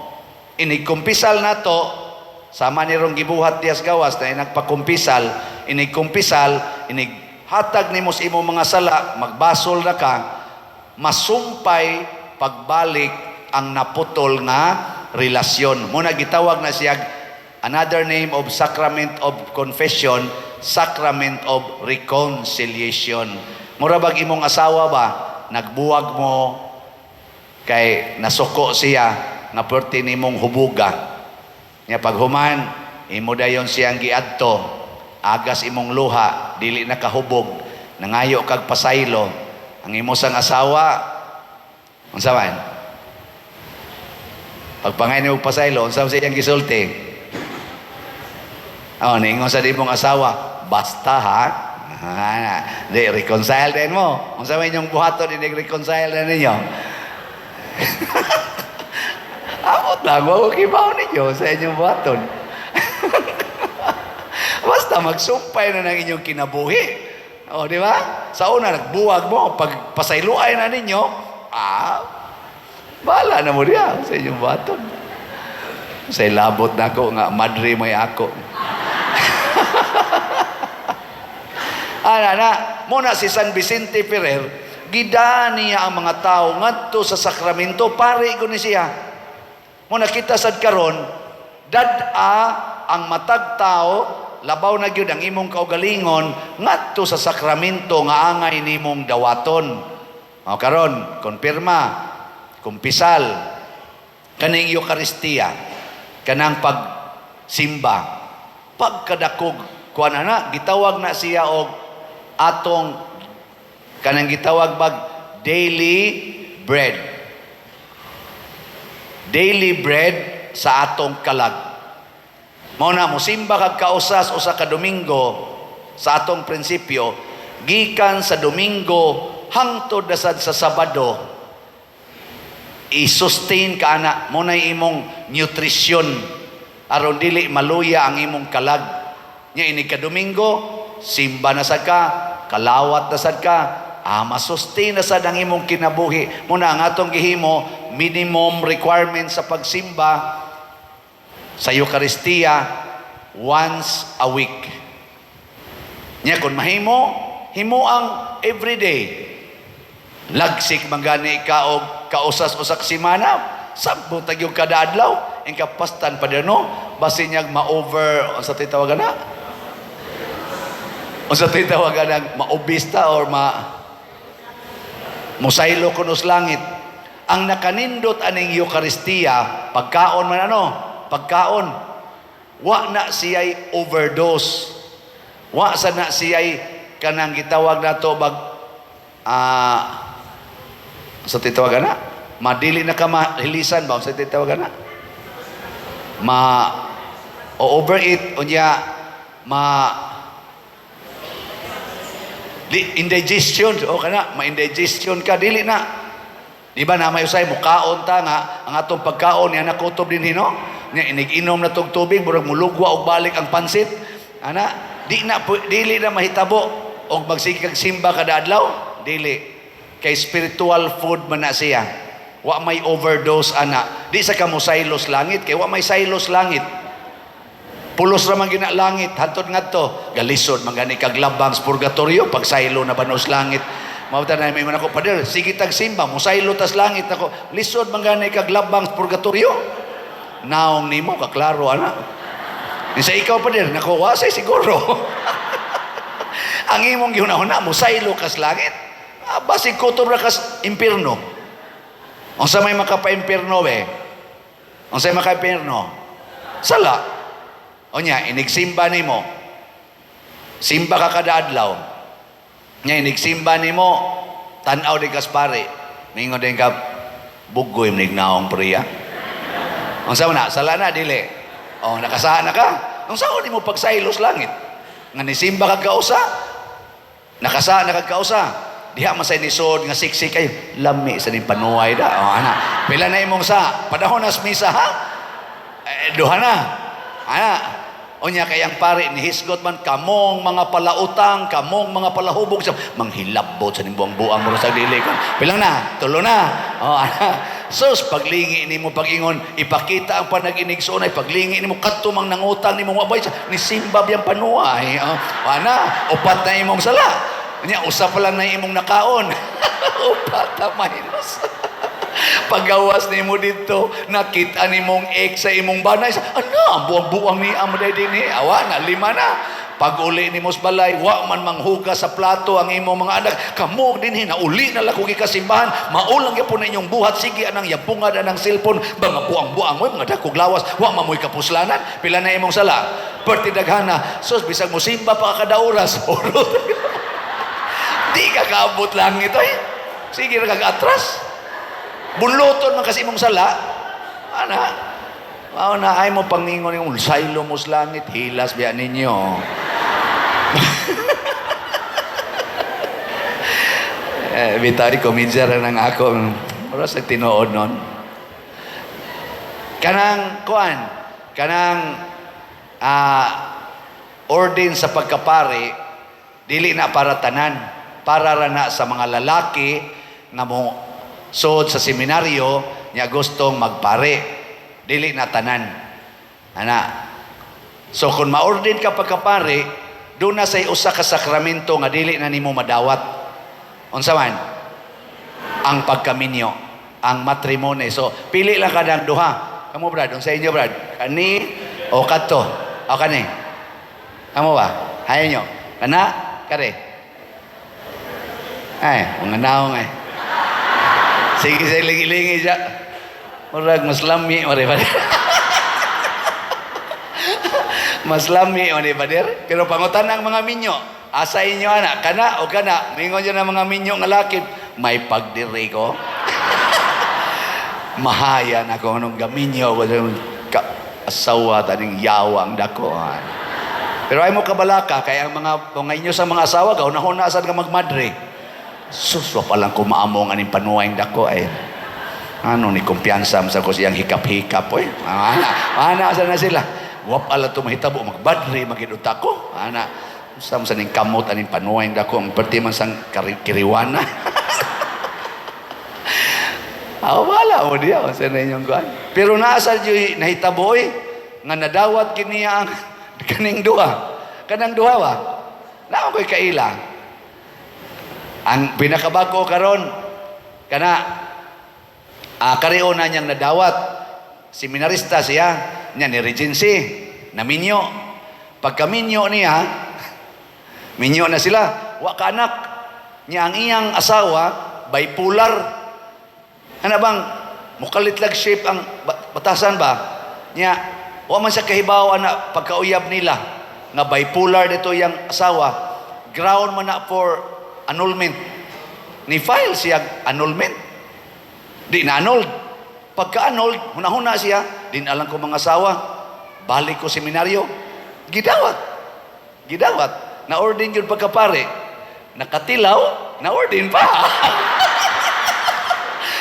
Inigkumpisal nato, sama ni rong gibuhat diyas gawas na nagpakumpisal, inigkumpisal, inighatag nimo sa imong mga sala, magbasol na ka, masumpay pagbalik ang naputol nga relasyon. Muna gitawag na siya another name of sacrament of confession, sacrament of reconciliation. Mura bag imong asawa ba, nagbuwag mo kay nasuko siya nga perti nimong hubuga. Nya paghuman, imo dayon siyang giadto, agas imong luha, dili na kahubog, nangayo kag pasaylo. Ang imo sang asawa, unsa man? Pagpangay nimo pasaylo, unsa man sa iyang gisulti? Oh, ningon sa imong asawa, "Basta ha." Ah, di reconcile din mo. Unsa man inyong buhaton inig reconcile na ninyo? Amot lang, wa ko kibaw ninyo sa inyong buhaton. Basta magsumpay na ng inyong kinabuhi. O, di ba? Sa una, nagbuwag mo. Pag pasayloay na ninyo, bahala na mo diya sa inyong buhaton. Sa labot na ako nga, madre may ako. Ana na, muna si San Vicente Ferrer, Gidaan niya ang mga tao ngadto sa sakramento, pare ko ni siya. Mo nakita sad karon, dad-a ang matag tao, labaw na gyud ang imong kaugalingon ngadto sa sakramento nga angay nimong dawaton. O karon, konpirma, kumpisal, kaning Eukaristiya, kanang pagsimba, pagkadakog kuan ana, gitawag na siya og atong kanang gitawag bag daily bread. Daily bread sa atong kalag. Mao na mosimba kag kausas usa ka Domingo sa atong prinsipyo, gikan sa Domingo hangtod na sad sa Sabado, i-sustain ka ana mo na imong nutrition aron dili maluya ang imong kalag. Nya inig ka Domingo, simba na sad ka, kalawat na sad ka, masustain na sad ang imong kinabuhi. Muna ang atong gihimo, minimum requirement sa pagsimba sa Eucharistia once a week. Nya kung mahimo, himo ang everyday. Lagsik man gani ka og kausas-usak semana, sabot yung kada adlaw, ing kapastan pa no, basin niyag ma-over, unsa tay tawagan na? Unsa tay tawagan na ma-obista or ma musaylo kunos langit. Ang nakanindot aning Eucharistia, pagkaon man ano, pagkaon, wa na siya'y overdose. Wa sa na siya'y kanang gitawag nato bag sa titawagan na? Madili na ka mahilisan ba? Sa titawagan na? Ma o overeat unya ma di, indigestion o kana ma-indigestion ka, dili na. Di ba na may usay mukaon ta nga ang atong pagkaon niya nakutob din hino nya inig-inom na tog tubig murag mulugwa og balik ang pansit ana, di na dili na mahitabo og magsige kag simba kada adlaw, dili kay spiritual food man na siya. Wa may overdose ana, di sa kamo silos langit kay wa may silos langit. Pulos ra man gina langit hantod ngadto galisod man gani kag labang sa purgatorio pag saylo na banos langit. Mao ta na may ako, "Pader, sige tag simba, musaylo tas langit." Ako, lisod man gani kag labang sa purgatorio. Naong nimo kaklaro ana. Sa ikaw, pader, nako wasay siguro. Ang imong gihuna-huna musaylo kas langit. Ah, basig kutob ra kas impierno. Unsa may makapa-impierno be? Unsa may maka-impierno? Sala. Unya, inigsimba nimo. Simba ka kada adlaw. Nya inigsimba nimo, tan-aw din kas pare. Mingon din ka, bugoy manig naong priya. Unsa man na? Sala na dili. Oh, nakasala na ka. Unsa nimo pagsaylos langit? Nga nisimba kag kausa, nakasala na kag kausa. Diha man say nisod nga siksik kayo. Lami sa ning panuay da. Oh, ana. Pila na imong sa? Panahon na misa ha? Eh, duha na. Ana. Unya kay ang pare nihisgot man kamong mga palautang, kamong mga palahubog sa manghilabot sa ning buang-buang mo sa dili kon. Pila na? Tulo na. Oh, ana. Sus, paglingi nimo pag-ingon, ipakita ang panag-inig ay paglingi nimo kadto mang nangutang nimo wabay ni simba biyang panuay. Oh, ana, upat na imong sala. Unya usa pa lang na imong nakaon. Upat na minus. Pagawas nimo dito, nakita nimong ex sa imong banay. Ano, ang buang-buang ni amo day dinhi. Awa na, lima na. Pag uli nimo sa balay, wa man manghugas sa plato ang imong mga anak. Kamo dinhi na uli na lang kog kasimbahan. Maulang gyapon na inyong buhat. Sige anang yabungad anang cellphone. Mga buang-buang moy mga dakog lawas. Wa man mo'y kapuslanan. Pila na imong sala? Perti daghana. Sus, bisag mo simba pa ka kada oras. Di ka kaabot langit ay. Sige ra kag atras. Bunloton man kasi imong sala. Ana. Mao na ay mo pangingon yung saylo mo sa langit, hilas biya ninyo. Eh, bitay komedya ra nang ako. Mura sa tinuod nun. Kanang kuan, kanang ordin sa pagkapari, dili na para tanan, para ra na sa mga lalaki nga mo suod sa seminaryo nya gustong magpare, dili na tanan. Ana. So kung maordin ka pagkapare, doon na say usa ka sakramento nga dili na nimo madawat. Unsa man? Ang pagkaminyo, ang matrimony. So, pili lang ka ng duha. Kamo, Brad, unsa inyo, Brad? Kani o kadto? O kani? Kamo ba? Hayo nyo. Kana? Kare? Ay, mga naong ay. Sige, sa lingi-lingi siya. Murag, mas lami, mare pa. Mas lami, mare pa. Pero pangutan ang mga minyo. Asa inyo, ana? Kana o kana? Mingon dyan ang mga minyo nga lakip. May pagdiri ko. Mahaya na ko anong gaminyo. Ka, asawa, taning yawa ang dako. Pero ay mo kabalaka, kaya ang mga inyo sa mga asawa, gaunahon na asad ka magmadre. Sus, wa palang kumaamong aning panuwang dako ay. Ano ni kumpiyansa sa ko siyang hikap-hikap oy. Ana, ana asa na sila. Wa pala to mahitabo magbadre magiduta ko. Ana, sa mo sa ning kamot aning panuwang dako ang perti man sang kiriwana. Aw wala mo diya sa inyong kuan. Pero naa sa diyoy nahitabo oy nga nadawat kiniya ang kaning duha. Kanang duha ba? Naa ko'y kaila. Ang pinakabako karon kana kario na niyang nadawat. Seminarista siya, niya ni Regency, naminyo. Pagkaminyo niya, minyo na sila, wa ka anak. Niya ang iyang asawa, bipolar. Ano bang, mukalit lag shape ang batasan ba? Niya, wa man siya kahibaw ana pagkauyab nila nga bipolar dito iyang asawa. Ground man na for annulment. Ni file siya annulment. Di na annulled. Pagka-annulled, hunahuna siya, din alam ko mga asawa, balik ko seminaryo. Gidawat. Gidawat. Na-ordain yun pagkapare. Nakatilaw, na-ordain pa.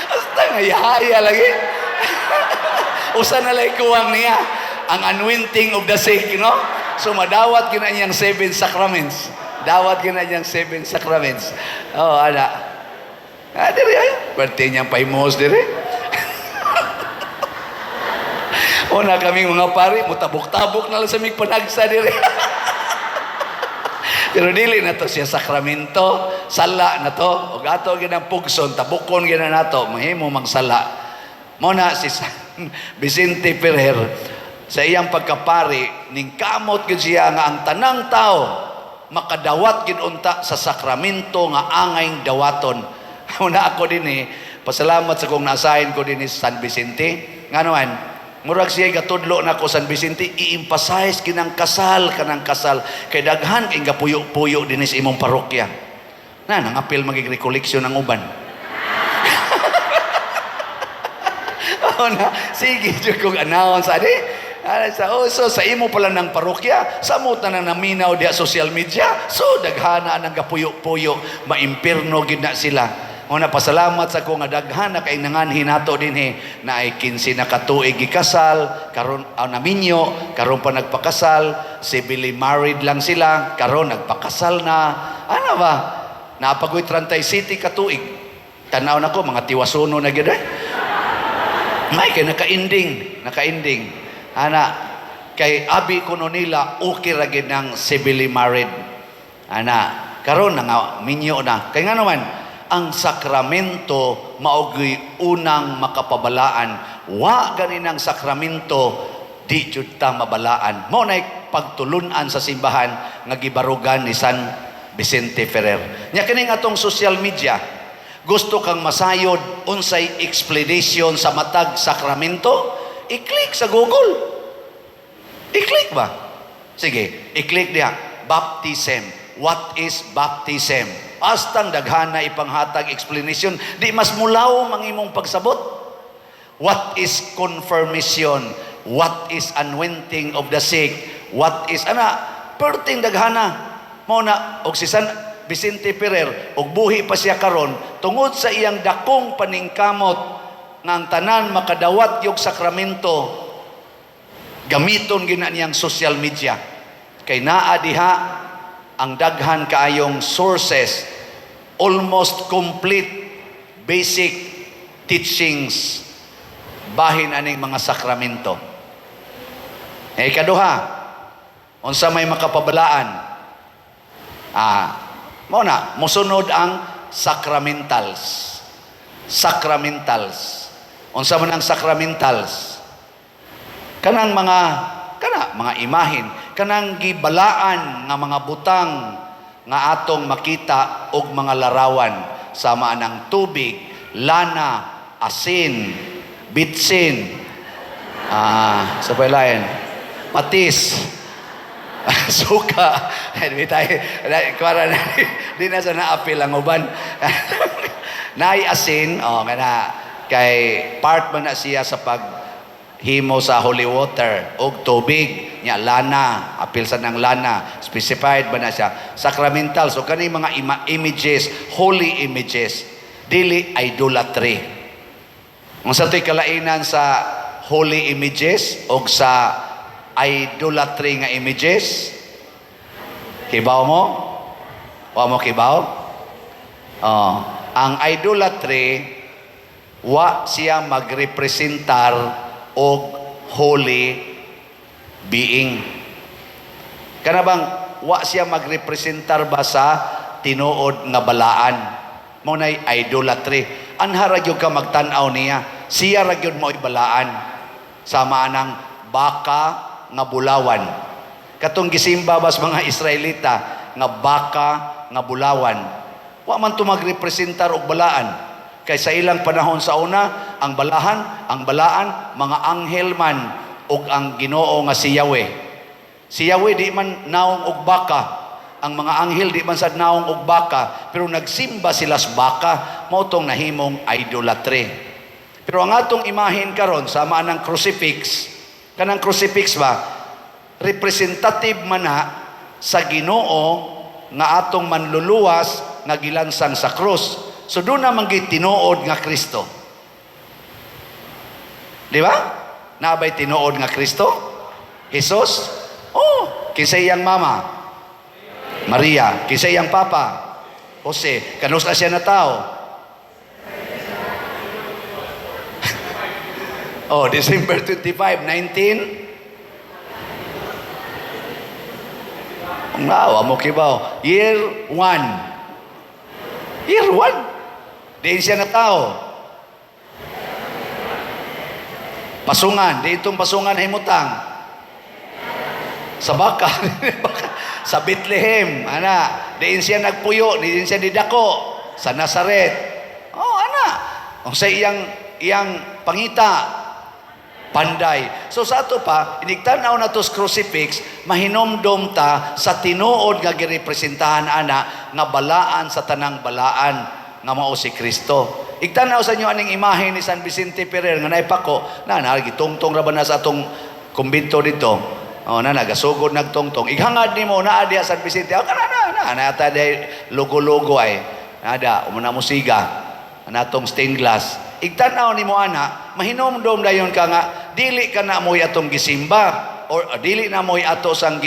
Basta nga, yahaya lagi. Usa na lang kuwang niya. Ang anointing of the sick, no? So, madawat gina niyang 7 sacraments. Dawat gina niyang 7 sacraments. Oh, ana. Ah, diri ay. Pwerte niyang paimos diri. Una kaming mga pari, mutabok-tabok na lang sa mig panagsa diri. Pero dili na to siya sakramento, sala na to. Og ato ginang pugson, tabukon gina nato, mahimo mang sala. Mo na si San Vicente Ferrer sa iyang pagkapari, ning kamot gyud siya nga ang tanang tao makadawat gyud unta sa sakramento nga angay dawaton. Una ako dinhi, pasalamat sa kong naasahin ko dinhi sa San Vicente. Ngano man, murag siya gatudlo nako San Vicente, i-emphasize kinang kasal, kanang kasal. Kay daghan kay gapuyo-puyo dinhi sa imong parokya. Na nangapil magig recollection ang uban. Oh, na, sige jud kong announce ani. Ana sa oh, so sa imo pala ng parokya, samot na nang naminaw diha social media. So daghana ang gapuyo-puyo, maimpirno gid na sila. Una pasalamat sa ko nga daghan na kay nanganhi nato dinhi na ay 15 na katuig gikasal, karon naminyo, karon pa nagpakasal, civilly married lang sila, karon nagpakasal na. Ano ba? Napagoy 37 katuig. Tanaw nako mga tiwasuno na gyud eh. May kay naka-ending, naka-ending. Ana kay abi kuno nila okay ra gid ng civilly married. Ana karon na nga minyo na. Kay ngano man ang sakramento maogoy unang makapabalaan. Wa gani ng sakramento di jud ta mabalaan. Mao nay pagtulun-an sa simbahan nga gibarugan ni San Vicente Ferrer. Nya kining atong social media, gusto kang masayod unsay explanation sa matag sakramento, i-click sa Google. I-click ba? Sige, i-click diha. Baptism. What is baptism? Astang daghana ipanghatag explanation, di mas mulaw mang imong pagsabot. What is confirmation? What is anointing of the sick? What is ana perting daghana. Mao na og si San Vicente Ferrer og buhi pa siya karon tungod sa iyang dakong paningkamot nga ang tanan makadawat yung sakramento, gamiton gina niyang social media. Kay naa diha ang daghan kaayong sources, almost complete basic teachings bahin aning mga sakramento. Eh ikaduha, unsa may makapabalaan? Mao na mosunod ang sacramentals. Sacramentals. Unsa man ang sacramentals? Kanang mga kana mga imahin, kanang gibalaan nga mga butang nga atong makita og mga larawan sama ng tubig, lana, asin, bitsin, sa pailain, patis, suka. Di tayo, kuwara na, di na sa naapil ang uban. Naay asin, oh, kana, kay part man na siya sa paghimo sa holy water og tubig nya, lana, apil sa nang lana, specified ba na siya sacramental. So kani mga images, holy images, dili idolatry. Unsa to'y kalainan sa holy images og sa idolatry nga images? Kibaw mo? Wa mo kibaw? Oh, ang idolatry, wa siya magrepresentar og holy being. Kana bang wa siya magrepresentar ba sa tinuod nga balaan? Mao nay idolatry. Anha ra gyud ka magtan-aw niya. Siya ra gyud mo'y balaan. Sama anang baka nga bulawan. Katong gisimba bas mga Israelita nga baka nga bulawan. Wa man to magrepresentar og balaan. Kay sa ilang panahon sa una, ang balaan, mga anghel man ug ang Ginoo nga si Yahweh. Si Yahweh di man naong og baka. Ang mga anghel di man sad naong og baka, pero nagsimba sila sa baka, mao tong nahimong idolatry. Pero ang atong imahen karon sama ng crucifix, kanang crucifix ba, representative man na sa Ginoo nga atong manluluwas nga gilansang sa krus. So doon naman tinuod nga Kristo. Di ba? Naa bay tinuod nga Kristo? Jesus? Oh, kinsa iyang mama? Maria. Kinsa iyang papa? Jose. Kanus-a siya na tao? Oh, December 25, 19 Nga, wa mo kibaw. Year 1. Year 1. Diin siya na tao. Pasungan. Di itong pasungan himutang. Sa baka. Sa Bethlehem. Ana. Diin siya nagpuyo. Diin siya didako. Sa Nazaret. Oh, ana. Ang sa iyang iyang pangita, panday. So sa ato pa, inigtanaw na to sa crucifix, mahinomdom ta sa tinuod nga girepresentahan ana nga balaan sa tanang balaan nga mao si Kristo. Igtanaw sa inyo aning imahe ni San Vicente Ferrer nga naipako, na na gitungtong ra ba na sa atong kumbento dito. Oh, na nagasugod nagtungtong. Ighangad nimo naa diha San Vicente. Oh, kana na na na ta logo-logo ay. Nada, umuna mo siga natong stained glass. Igtanaw nimo ana, mahinomdom dayon ka nga dili ka na mo'y atong gisimba or dili na mo'y ato sang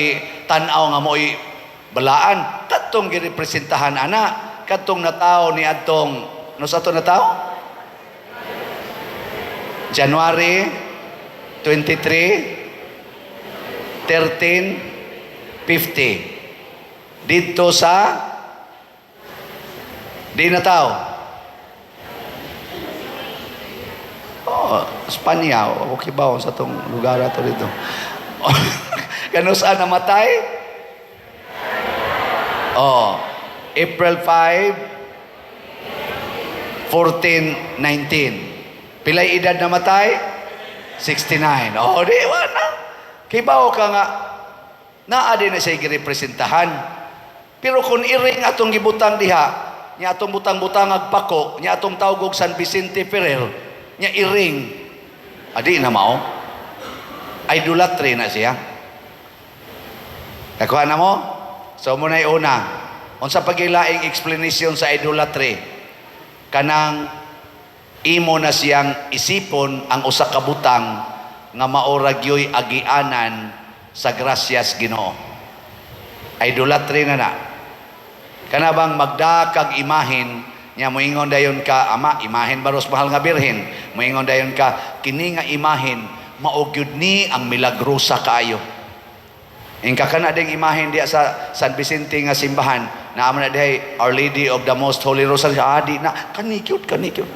tan-aw nga mo'y balaan. Katong girepresentahan ana, katong natao ni atong no sa ato natao? January 23 1350 didto sa di na tao. Oh, Espanya, o kibaw sa tong lugar ato dito. Kano saan namatay? Oh, April 5, 1419. Pilay edad namatay? 69. Oh, di wala. Kibaw ka nga naa din na siya girepresentahan. Pero kung iring atong gibutang diha, nya atong butang-butang agpako, nya atong tawgog San Vicente Ferrer, nya iring, adi na mao. Idolatry na siya. Nakuha na mo? So muna una. Unsa pagilaing explanation sa idolatry? Kanang imo na siyang isipon ang usa ka butang nga maora gyoy agianan sa grasyas Ginoo. Idolatry na na. Kana bang magdakag imahin nya moingon dayon ka, "Ama, imahin baros mahal nga birhen." Moingon dayon ka, "Kini nga imahin mao gyud ni ang milagrosa kaayo." Ingka kana ding imahin diya sa San Vicente nga simbahan, naa man na dihay Our Lady of the Most Holy Rosary. Ah, di na kani cute, kani cute.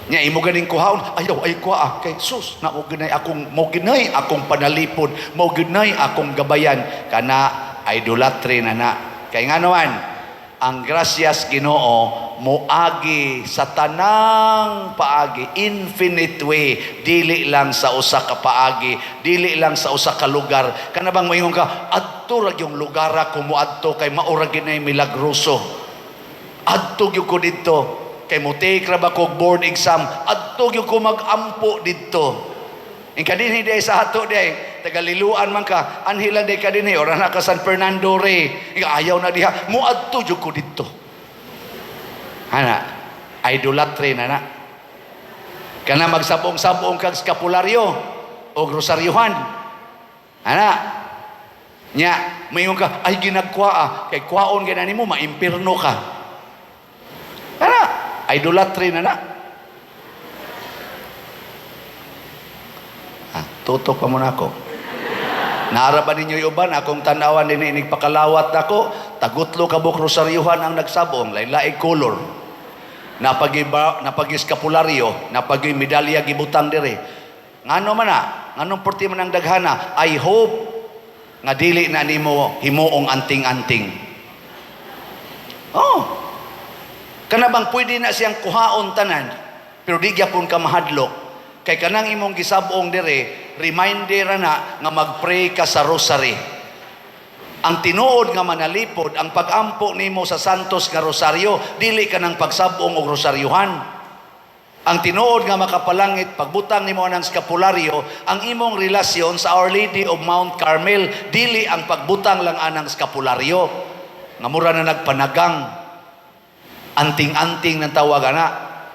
Nya imo ganing kuhaon, ayaw ay kuha ah, kay sus na mo ginay akong mo ginay akong panalipod, mo ginay akong gabayan kana, idolatry na na. Kay ngano man, ang grasyas Ginoo moagi sa tanang paagi, infinite way, dili lang sa usa ka paagi, dili lang sa usa ka lugar. Kana bang moingon ka, adto ra yung lugar ako moadto kay mao ra ginay milagroso, adto gyud ko didto kay mo take ra ba kog board exam, adto gyud ko mag-ampo didto. In kadinhi day sa ato day, tagaliluan man ka, anhi lang day kadinhi, ora na ka San Fernando re. Ika, ayaw na diha, moadto jud ko didto. Ana, idolatry na na. Kana magsabong-sabong kag skapularyo o rosaryohan. Ana, nya, moingon ka, ay ginagkuha ah, kay kuhaon gina nimo, maimpirno ka. Ana, idolatry na na. Ah, tutok pa muna ako. Naara ba ninyo yung uban? Akong tanawan din inig pakalawat nako, tagutlo ka buok rosaryuhan ang nagsabong, lain-laing color. Napagi napagiskapularyo, napagi medalya gibutang dire. Ngano man na? Nganong porti man ang daghana? I hope nga dili na nimo himuong anting-anting. Oh. Kana bang pwede na siyang kuhaon tanan, pero di gyapon ka mahadlok. Kay kanang imong gisab-ong dire, reminder na nga mag-pray ka sa rosary. Ang tinuod nga manalipod, ang pag-ampo nimo sa Santos nga Rosaryo, dili ka nang pagsab-ong og rosaryuhan. Ang tinuod nga makapalangit, pagbutang nimo ng skapularyo, ang imong relasyon sa Our Lady of Mount Carmel, dili ang pagbutang lang anang skapularyo. Nga mura na nagpanagang, anting-anting ng tawag ana,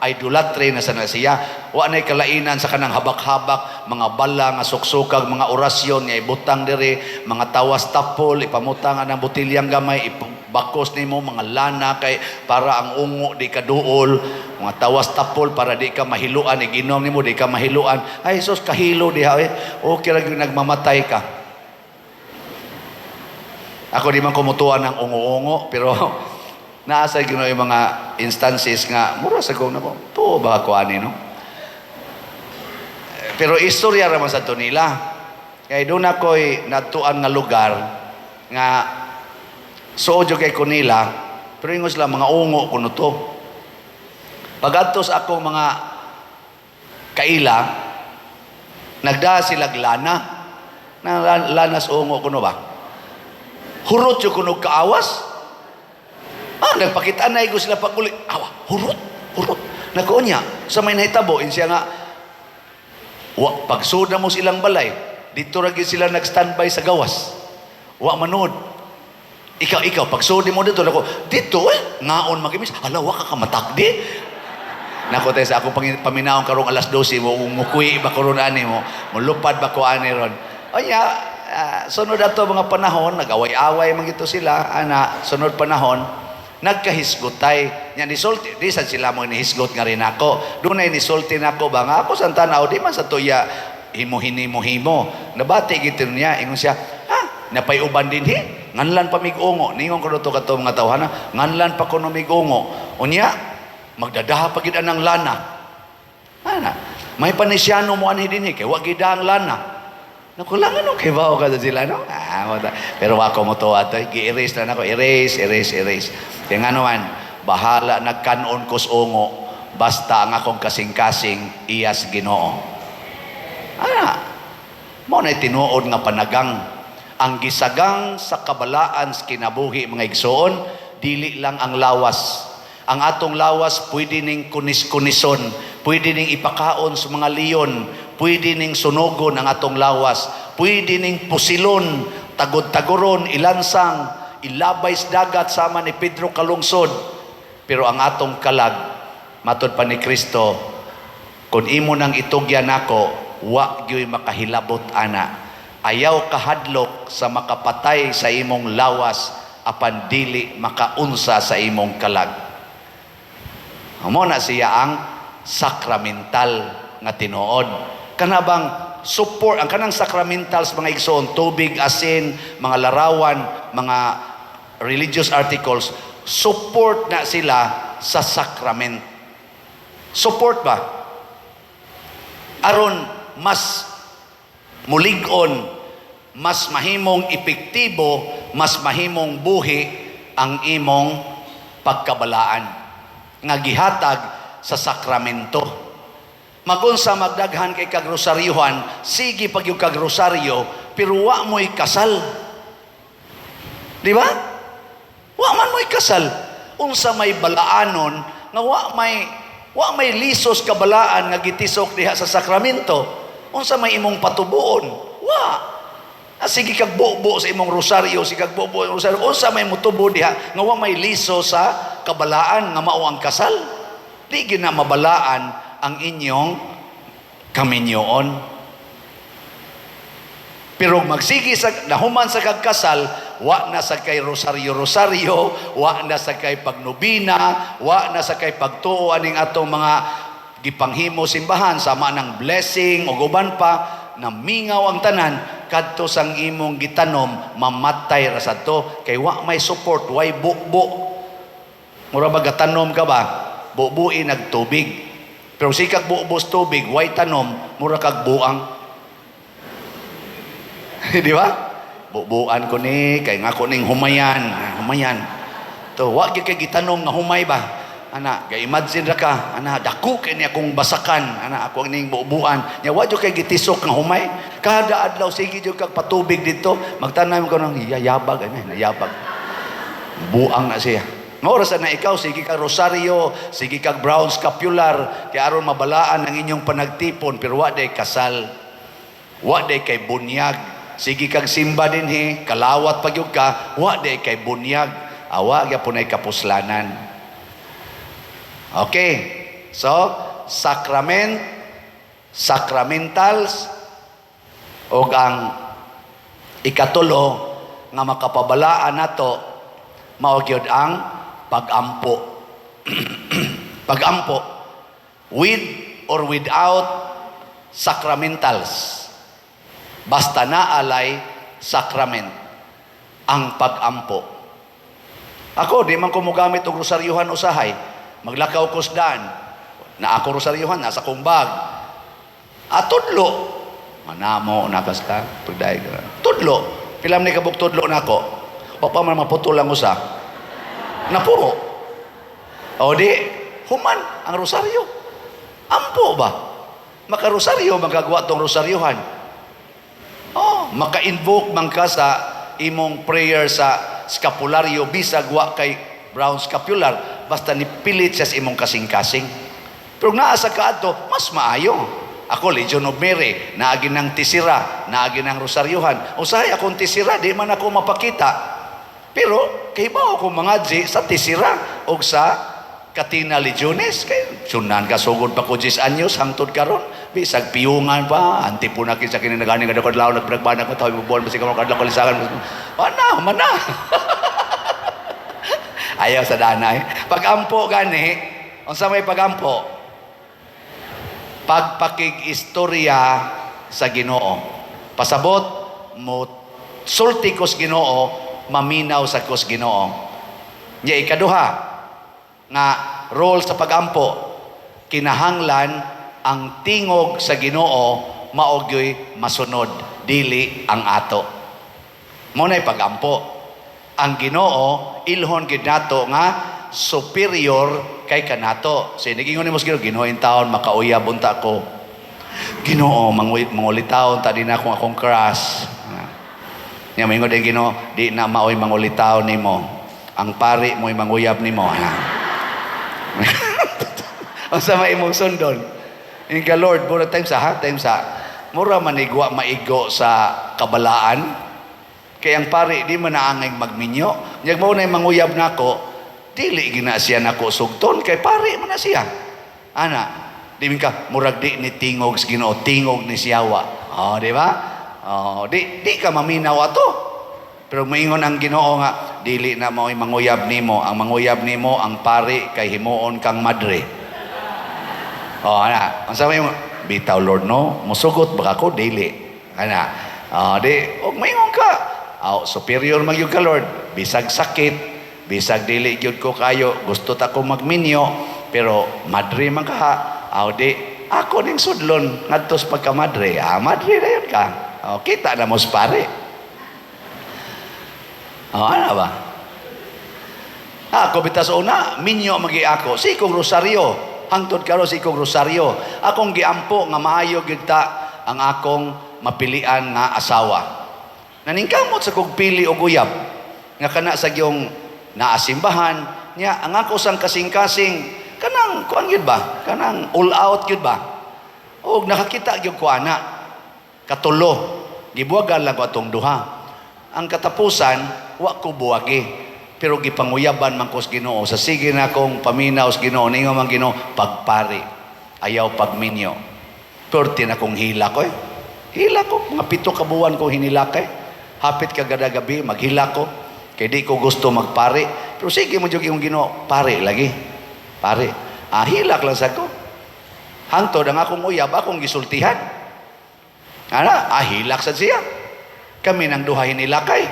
idolatry na sana siya. Wa na'y kalainan sa kanang habak-habak, mga bala nga suksukag, mga orasyon nga ibutang diri, mga tawas tapol, ipamutang ang botilyang gamay, ipabakos nimo mga lana kay para ang ungo di ka duol, mga tawas tapol para di ka mahiluan, iginom nimo di ka mahiluan. Ay sus, kahilo diha eh. Okay ra gyud nagmamatay ka. Ako di man kumutuan ng ungo-ungo, pero naa sa Ginoo yung mga instances nga mura sa kong nako, tuo ba ako ani, no? Pero istorya ra man sa to nila. Kay doon ako'y natuan nga lugar nga suod jud kay ko nila, pero ingon sila mga ungo kuno to. Pagadto sa akong mga kaila, nagdaa sila lana. Na lanas ungo kuno ba? Hurot jud kuno kaawas. Ah, nagpakita na igo sila paguli. Awa, hurot, hurot. Nakuon niya, sa may nahitabo, in siya nga, wa, pagsud na mo silang balay, dito ra gyud sila nag-standby sa gawas. Wa manood. Ikaw, ikaw, pagsud mo dito, nako, dito eh, ngaon magimis, hala, wa ka kamatakdi. Nako tayo sa akong paminawon karong alas 12, mo mukuwi ba ko ron ani mo, mulupad ba ko ani ron. O niya, sunod ato mga panahon, nag-away-away man gito sila, ana, sunod panahon, nagkahisgotay. Nya nisulti, di sad sila mo nihisgot nga rin ako. Dunay nisulti nako ba nga ako sa tanaw, di man sa tuya himo hinimo himo. Nabati gito niya, ingon siya, ha, napay uban din hi, nganlan pa mig-ungo. Ningon ko to kato mga tawhana, nganlan pa kuno mig-ungo. Unya, magdadaha pa gid anang lana. Ana, may panisyano mo anhi dinhi kay wa gid ang lana. Naku lang, ano kay bao ka sa sila, no? Ah, pero ako mo to ato, gi-erase na nako, erase, erase, erase. Kaya nga naman, bahala nagkanon kos ungo, basta ang akong kasing-kasing iyas Ginoo. Ana, mo na tinuod nga panagang. Ang gisagang sa kabalaan sa kinabuhi, mga igsoon, dili lang ang lawas. Ang atong lawas pwede ning kunis-kunison, pwede ning ipakaon sa mga leon, pwede ning sunogon ang atong lawas, pwede ning pusilon, tagod-tagoron, ilansang, ilabay sa dagat sama ni Pedro Kalungsod. Pero ang atong kalag, matod pa ni Kristo, kung imo nang itugyan nako, wa gyuy makahilabot ana. Ayaw kahadlok sa makapatay sa imong lawas, apan dili makaunsa sa imong kalag. Amo na siya ang sakramental nga tinuod. Kana bang support ang kanang sacramentals, mga igsoon, tubig, asin, mga larawan, mga religious articles, support na sila sa sacrament. Support ba? Aron mas mulig-on, mas mahimong epektibo, mas mahimong buhi ang imong pagkabalaan nga gihatag sa sakramento. Magunsa magdaghan kay kag rosaryuhan, sige pag yung kag rosaryo, pero wa mo'y kasal. Di ba? Wa man mo'y kasal. Unsa may balaanon nga wa may lisos kabalaan nga gitisok diha sa sakramento. Unsa may imong patubuon? Wa. Ah, sige kag bubo sa imong rosaryo, sige kag bubo sa imong rosaryo. Unsa may mutubo diha nga wa may liso sa kabalaan nga mao ang kasal? Di gyud na mabalaan ang inyong kaminyoon. Pero magsige sa nahuman sa kagkasal, wa na sa kay rosaryo rosaryo, wa na sa kay pagnobina, wa na sa kay pagtuo aning atong mga gipanghimo simbahan sama ng blessing o uban pa, namingaw ang tanan kadto sang imong gitanom, mamatay ra sadto kay wa may support, way bubo. Mura ba gatanom ka ba, bubuin nagtubig, pero sikag buubos tubig, way tanom, mura kag buang. Di ba? Bubuan ko ni kay nga ko ning humayan, humayan. To wa gyud kay gitanom nga humay ba? Ana, kay imagine ra ka, ana dako kay ni akong basakan, ana ako ning bubuan. Nya wa jud kay gitisok nga humay. Kada adlaw sige jud kag patubig dito, magtanam ko nang yayabag ani, nayabag. Buang na siya. Nga oras na ikaw, sige kag rosaryo, sige kag brown scapular, kay aron mabalaan ang inyong panagtipon, pero wa day kasal. Wa day kay bunyag. Sige kag simba dinhi, kalawat pagyud ka, wa day kay bunyag. Awa gyapon ay kapuslanan. Okay. So, sacrament, sacramentals, og ang ikatulo nga makapabalaan nato mao gyud ang pagampo. Pagampo with or without sacramentals. Basta naalay sacrament ang pagampo. Ako, di man ko mogamit og rosaryuhan usahay. Maglakaw ko sa daan. Na ako rosaryuhan, nasa kong bag. Ah, tudlo. Manamo, nakas ka. Pagdaig ka. Tudlo. Pila man ni kabuk tudlo nako. Wa pa man maputol ang usa. Napuro. O di, human ang rosaryo. Ampo ba? Makarosaryo, magagawa tong rosaryuhan. Oh, maka-invoke man ka sa imong prayer sa scapularyo bisag wa kay brown scapular, basta nipilit siya sa imong kasing-kasing. Pero naa sa kaadto, mas maayo. Ako, Legion of Mary, naagi ng tisira, naagi ng rosaryuhan. Usahay akong tisira, di man ako mapakita. Pero, kahibaw ako mga G, sa tisira o sa Katina Legiones, kay sunan ka sugod pa ko 10 anyos, hangtod karon, bisag piyungan pa, antipunakin sa kininagani nga dakod law, nagpinagbanak ko, tawag bubuan, basig ka kadlaw kalisakan. Mana, mana. Ayaw sa danay. Pagampo gani, unsa may pagampo? Pagpakig-istorya sa Ginoo. Pasabot mo sulti kos Ginoo, maminaw sa kos Ginoo. Nya ikaduha nga role sa pagampo, kinahanglan ang tingog sa Ginoo mao gyoy masunod, dili ang ato. Mo nay pagampo. Ang Ginoo ilhon gid nato nga superior kay kanato. So nagingon nimo sa Ginoo, Ginoo in taon makauyab unta ko. Ginoo mangulitaw ta di na akong akong crush. Nya moingon din Ginoo, di na maoy mangulitaw nimo. Ang pari mo'y manguyab nimo. Unsa may imong sundon? Inga Lord, mura time sa ha, time sa mura manigwa maigo sa kabalaan. Kay ang pari di man naangay magminyo. Nyag mao na manguyab nako, dili gina siya nako sugton kay pari man na siya. Ana, di min ka murag di ni tingog sa Ginoo, tingog ni siyawa. Oh, di ba? Oh, di di ka maminaw ato. Pero moingon ang Ginoo nga dili na mao'y manguyab nimo, ang manguyab nimo ang pari kay himuon kang madre. Oh, ana, unsa may bitaw Lord no, musugot baka ko dili. Ana. Oh, di og moingon ka. Oh, superior man gyud ka Lord, bisag sakit, bisag dili gyud ko kayo, gusto ta ko magminyo, pero madre man ka ha. Aw di Ako ning sudlon ngadto sa pagkamadre. Ah, madre na yun ka. Oh, kita na mo sa pare. Oh, ano ba? Ako bitas una, minyo magi ako. Si kong rosaryo. Hangtod karon si kong rosaryo. Akong giampo nga maayo gyud ta ang akong mapilian nga asawa. Naningkamot sa kog pili og uyab nga kana sa gyong naasimbahan niya ang ako sang kasing-kasing kanang kuan gyud ba, kanang all out gyud ba, og nakakita gyud ko ana katulo, gibuwagan lang ko atong duha. Ang katapusan, wa ko buwagi, pero gipanguyaban man ko sa Ginoo. Sa sige na akong paminaw sa Ginoo, ningon man Ginoo, pagpari ayaw pagminyo. Perti na kong hila ko eh. Hila ko mga 7 ka buwan ko hinilak eh. Hapit ka kada gabi maghila ko kay di ko gusto magpari, pero sige mo jud yung Ginoo, pare lagi, pare. Ah, hilak lang sa ko hangtod ang akong uyab akong gisultihan ana. Ah, hilak sad siya. Kami nang duha hinilakay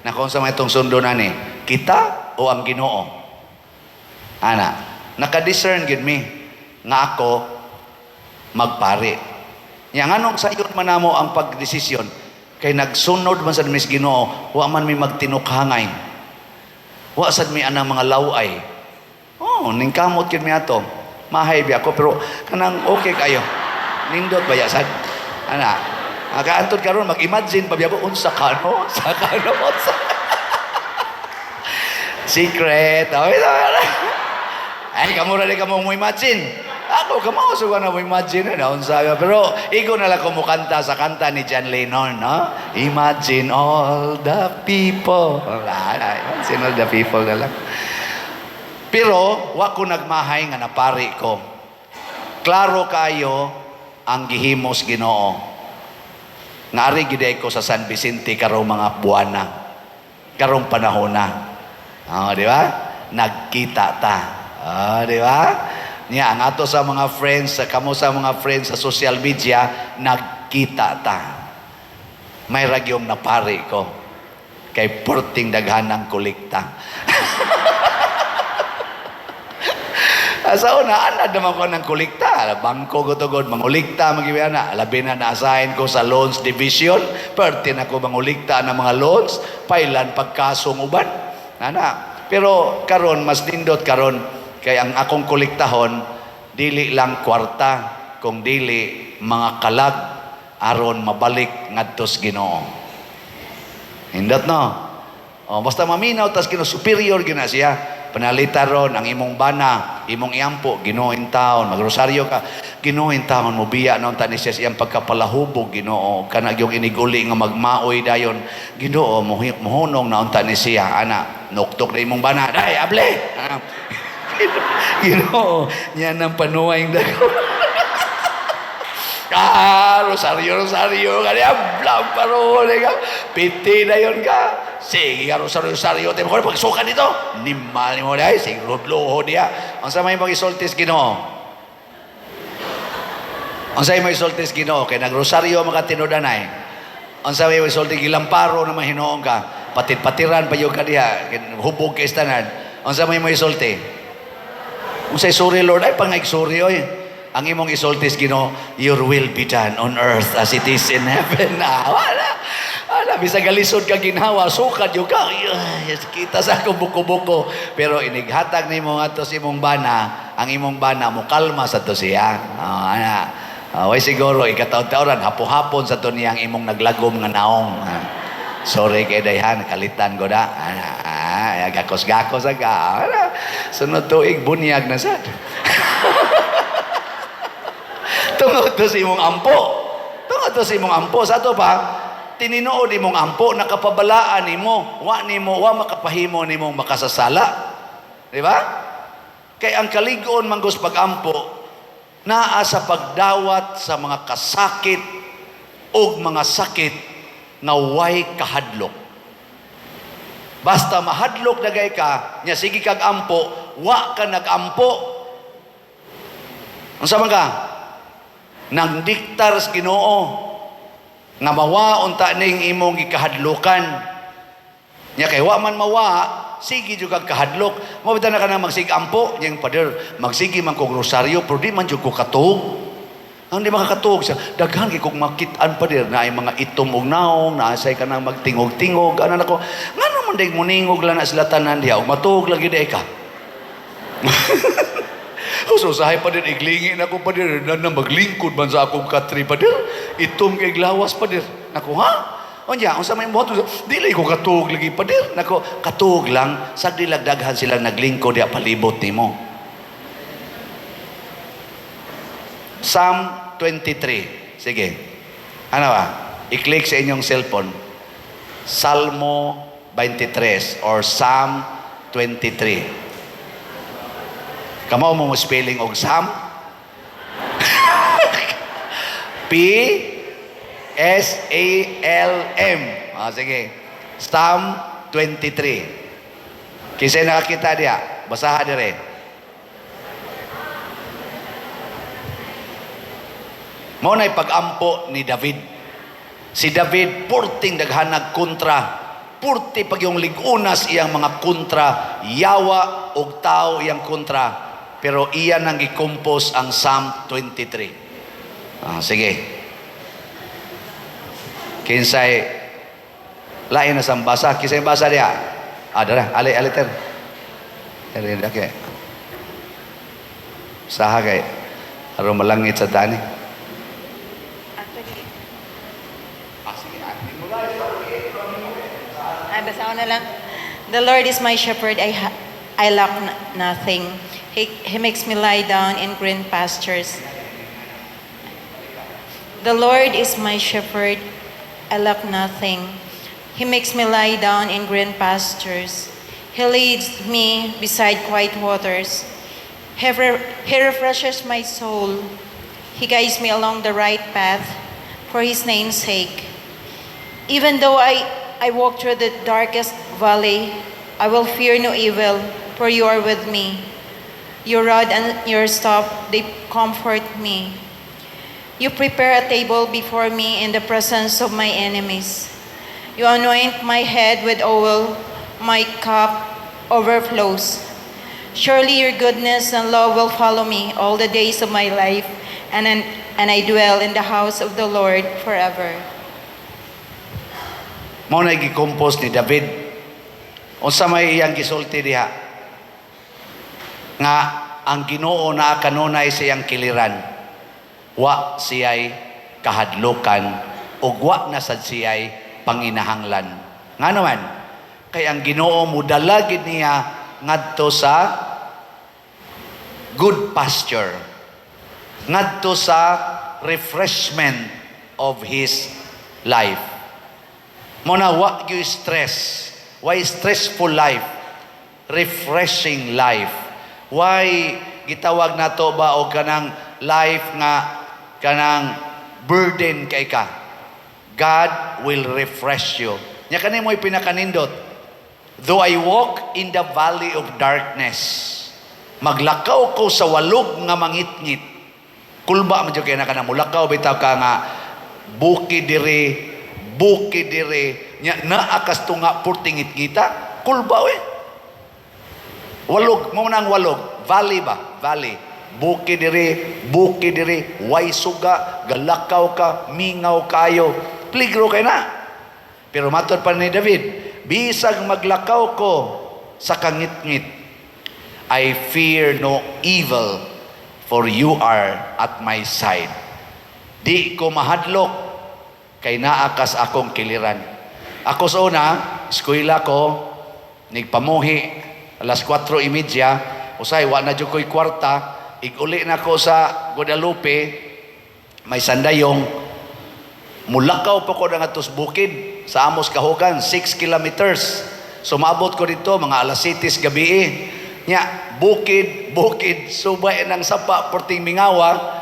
na kung sa may itong sundo na ni kita o ang Ginoo ana. Naka-discern gid mi nga ako magpari. Nya nganong sayon man namo ang pagdesisyon? Kay nagsunod man sad mi sa Ginoo, wa man mi magtinukhangay. Wa sad mi anang mga laway. Oh, ningkamot gyud mi ato. Mahay biya ako, pero kanang okay kayo. Nindot ba ya sad? Ana. Akaantod karon mag-imagine pa biya ko unsa kano, unsa kano, unsa. Secret. Oh, ito. Ay, kamo ra di kamo mo imagine. Ako, kamo suga na mo imagine na unsa ka. Pero igo na lang ko mukanta sa kanta ni John Lennon, no? Imagine all the people. Wala, imagine all the people na lang. Pero wa ko nagmahay nga napari ko. Klaro kayo ang gihimos Ginoo. Nga ari gid ko sa San Vicente karong mga buwana. Karong panahon na. Oh, di ba? Nagkita ta. Oh, di ba? Niya ang ato sa mga friends, sa kamo sa mga friends sa social media, nagkita ta. May ragyong napari ko. Kay porting daghan ng kolekta. Sa una, anad naman ko ng kolekta. Bangko ko tugod, mangulikta, magibiya na. Labi na na-assign ko sa loans division. Perte na ko mangulikta ng mga loans. Pailan pagkasong uban. Ana. Pero karon mas nindot karon kay ang akong kolektahon dili lang kwarta kung dili mga kalag aron mabalik ngadto sa Ginoo. Hindot no? O, basta maminaw tas Ginoo, superior gina siya. Panalita ron ang imong bana, imong iampo, Ginoo in town, magrosaryo ka, Ginoo in town, mobiya na unta ni siya sa iyang pagkapalahubog, Ginoo, kana yung iniguli nga magmaoy dayon, Ginoo, muhunong na unta ni siya, ana, nuktok na imong bana, day, able! Ah. Ginoo, niya nang panuway dako. Ah, rosaryo, rosaryo, kanya, blam, paro, ka. Piti na yun ka. Sige ka, rosaryo, rosaryo. Tayo mo pagsuka dito. Nimal ni mo dahil, sige, rudloho diya. Ang sa may mag-isultis, Ginoo. Ang sa may isultis, Ginoo, kay nagrosaryo mga tinudanay. Ang sa may isultis, gilamparo na mahinoong ka. Patid-patiran pa yun ka diha. Hubog ka istanan. Ang sa may isulti. Kung say sorry Lord, ay pangay sorry oy. Ang imong isultis Ginoo, your will be done on earth as it is in heaven. Ah, wala. Wala, bisag galisod ka ginhawa, sukad yung ka. Yes, kita sa akong buko-buko. Pero inighatag nimo ngadto sa imong bana, ang imong bana mukalma sa to siya. Oh, ana. Oh, way siguro ikataon-taoran hapo-hapon sa to niyang imong naglagom nga naong. Ah. Sorry kay dayhan, kalitan ko na. Ah, gakos-gakos aga. Ana. Sunod tuig bunyag na sad. Tungod to sa imong ampo. Tungod to sa imong ampo. Sa ato pa, tininood imong ampo, nakapabalaan nimo, wa nimo, wa makapahimo nimong makasasala. Di ba? Kay ang kaligon manggos pag-ampo, naa sa pagdawat sa mga kasakit og mga sakit nga way kahadlok. Basta mahadlok na gay ka, nya sige kag ampo, wa ka nag-ampo. Unsa man ka? Nang diktar sa Ginoo nga mawa unta ning imong gikahadlokan. Nya kay wa man mawa, sige jud kag kahadlok. Mo bitaw na ka nang magsig ampo, niyang pader, magsige man kog rosaryo, pero di man jud ko katuog. Ang di makakatuog siya, daghan kay kung makit-an, pader, na ay mga itom og naong, na say ka nang magtingog-tingog, ano nako, ngano man day muningog lang na sila tanan diha, ug matuog lagi di ka. So usahay, pader, iglingi na ko, pader, na, na maglingkod man sa akong katri, pader, itom kay glawas, pader. Nako, ha? Unya, unsa may buhat? Dili ko katuog lagi, pader. Nako, katuog lang, sagdi daghan silang naglingkod diha palibot nimo. Psalm 23. Sige. Ano ba? I-click sa inyong cellphone. Salmo 23 or Psalm 23. Kamo mo spelling og Psalm? PSALM. Ah, sige. Psalm 23. Kinsa nakakita diha? Basaha dire. Mao na'y pag-ampo ni David. Si David, purting daghanag kontra. Purti pag yung ligunas iyang mga kontra, yawa og tao iyang kontra. Pero iya nang gi-compose ang Psalm 23. Ah, sige. Kinsay lain na sang basa, kinsay basa diha? Ah, dara, ali ali ter. Dali kay. Saha kay aron malangit sa tani. Actually, ay, basa ko na lang. The Lord is my shepherd, I lack nothing. He makes me lie down in green pastures. The Lord is my shepherd, I lack nothing. He makes me lie down in green pastures. He leads me beside quiet waters. He refreshes my soul. He guides me along the right path for his name's sake. Even though I walk through the darkest valley, I will fear no evil, for you are with me. Your rod and your staff, they comfort me. You prepare a table before me in the presence of my enemies. You anoint my head with oil, my cup overflows. Surely your goodness and love will follow me all the days of my life, and I dwell in the house of the Lord forever. Mao na gi-compose ni David. Unsa may iyang gisulti diha? Nga ang Ginoo naa kanunay sa iyang kiliran. Wa siya'y kahadlukan ug wa na sad siya'y panginahanglan. Nga naman, kay ang Ginoo mudala gid niya ngadto sa good pasture. Ngadto sa refreshment of his life. Mo na wa gyud stress. Why stressful life? Refreshing life. Why gitawag nato ba og kanang life nga kanang burden kay ka? God will refresh you. Nya kani mo'y pinakanindot. Though I walk in the valley of darkness, maglakaw ko sa walog nga mangitngit. Kulba man jud kay na kana mulakaw bitaw ka nga bukid diri, bukid diri, nya naa kas tunga purtingit ngita, kulba we. Walog, mo na ang walog, valley ba? Valley. Bukid diri, bukid diri, way suga, galakaw ka, mingaw kayo, pligro kay na. Pero matod pa ni David, bisag maglakaw ko sa kangitngit, I fear no evil, for you are at my side. Di ko mahadlok, kay naa kas akong kiliran. Ako sa una, eskwela ko, nigpamuhi, alas 4:30, usay, wa na jud ko'y kwarta, iguli na ko sa Guadalupe, may sandayong, mulakaw pa ko na nga bukid, sa Amos Kahugan, 6 kilometers. Sumabot ko dito, mga alas 7 gabi eh. Nya, bukid, bukid, subay ng sapa, porting mingawa.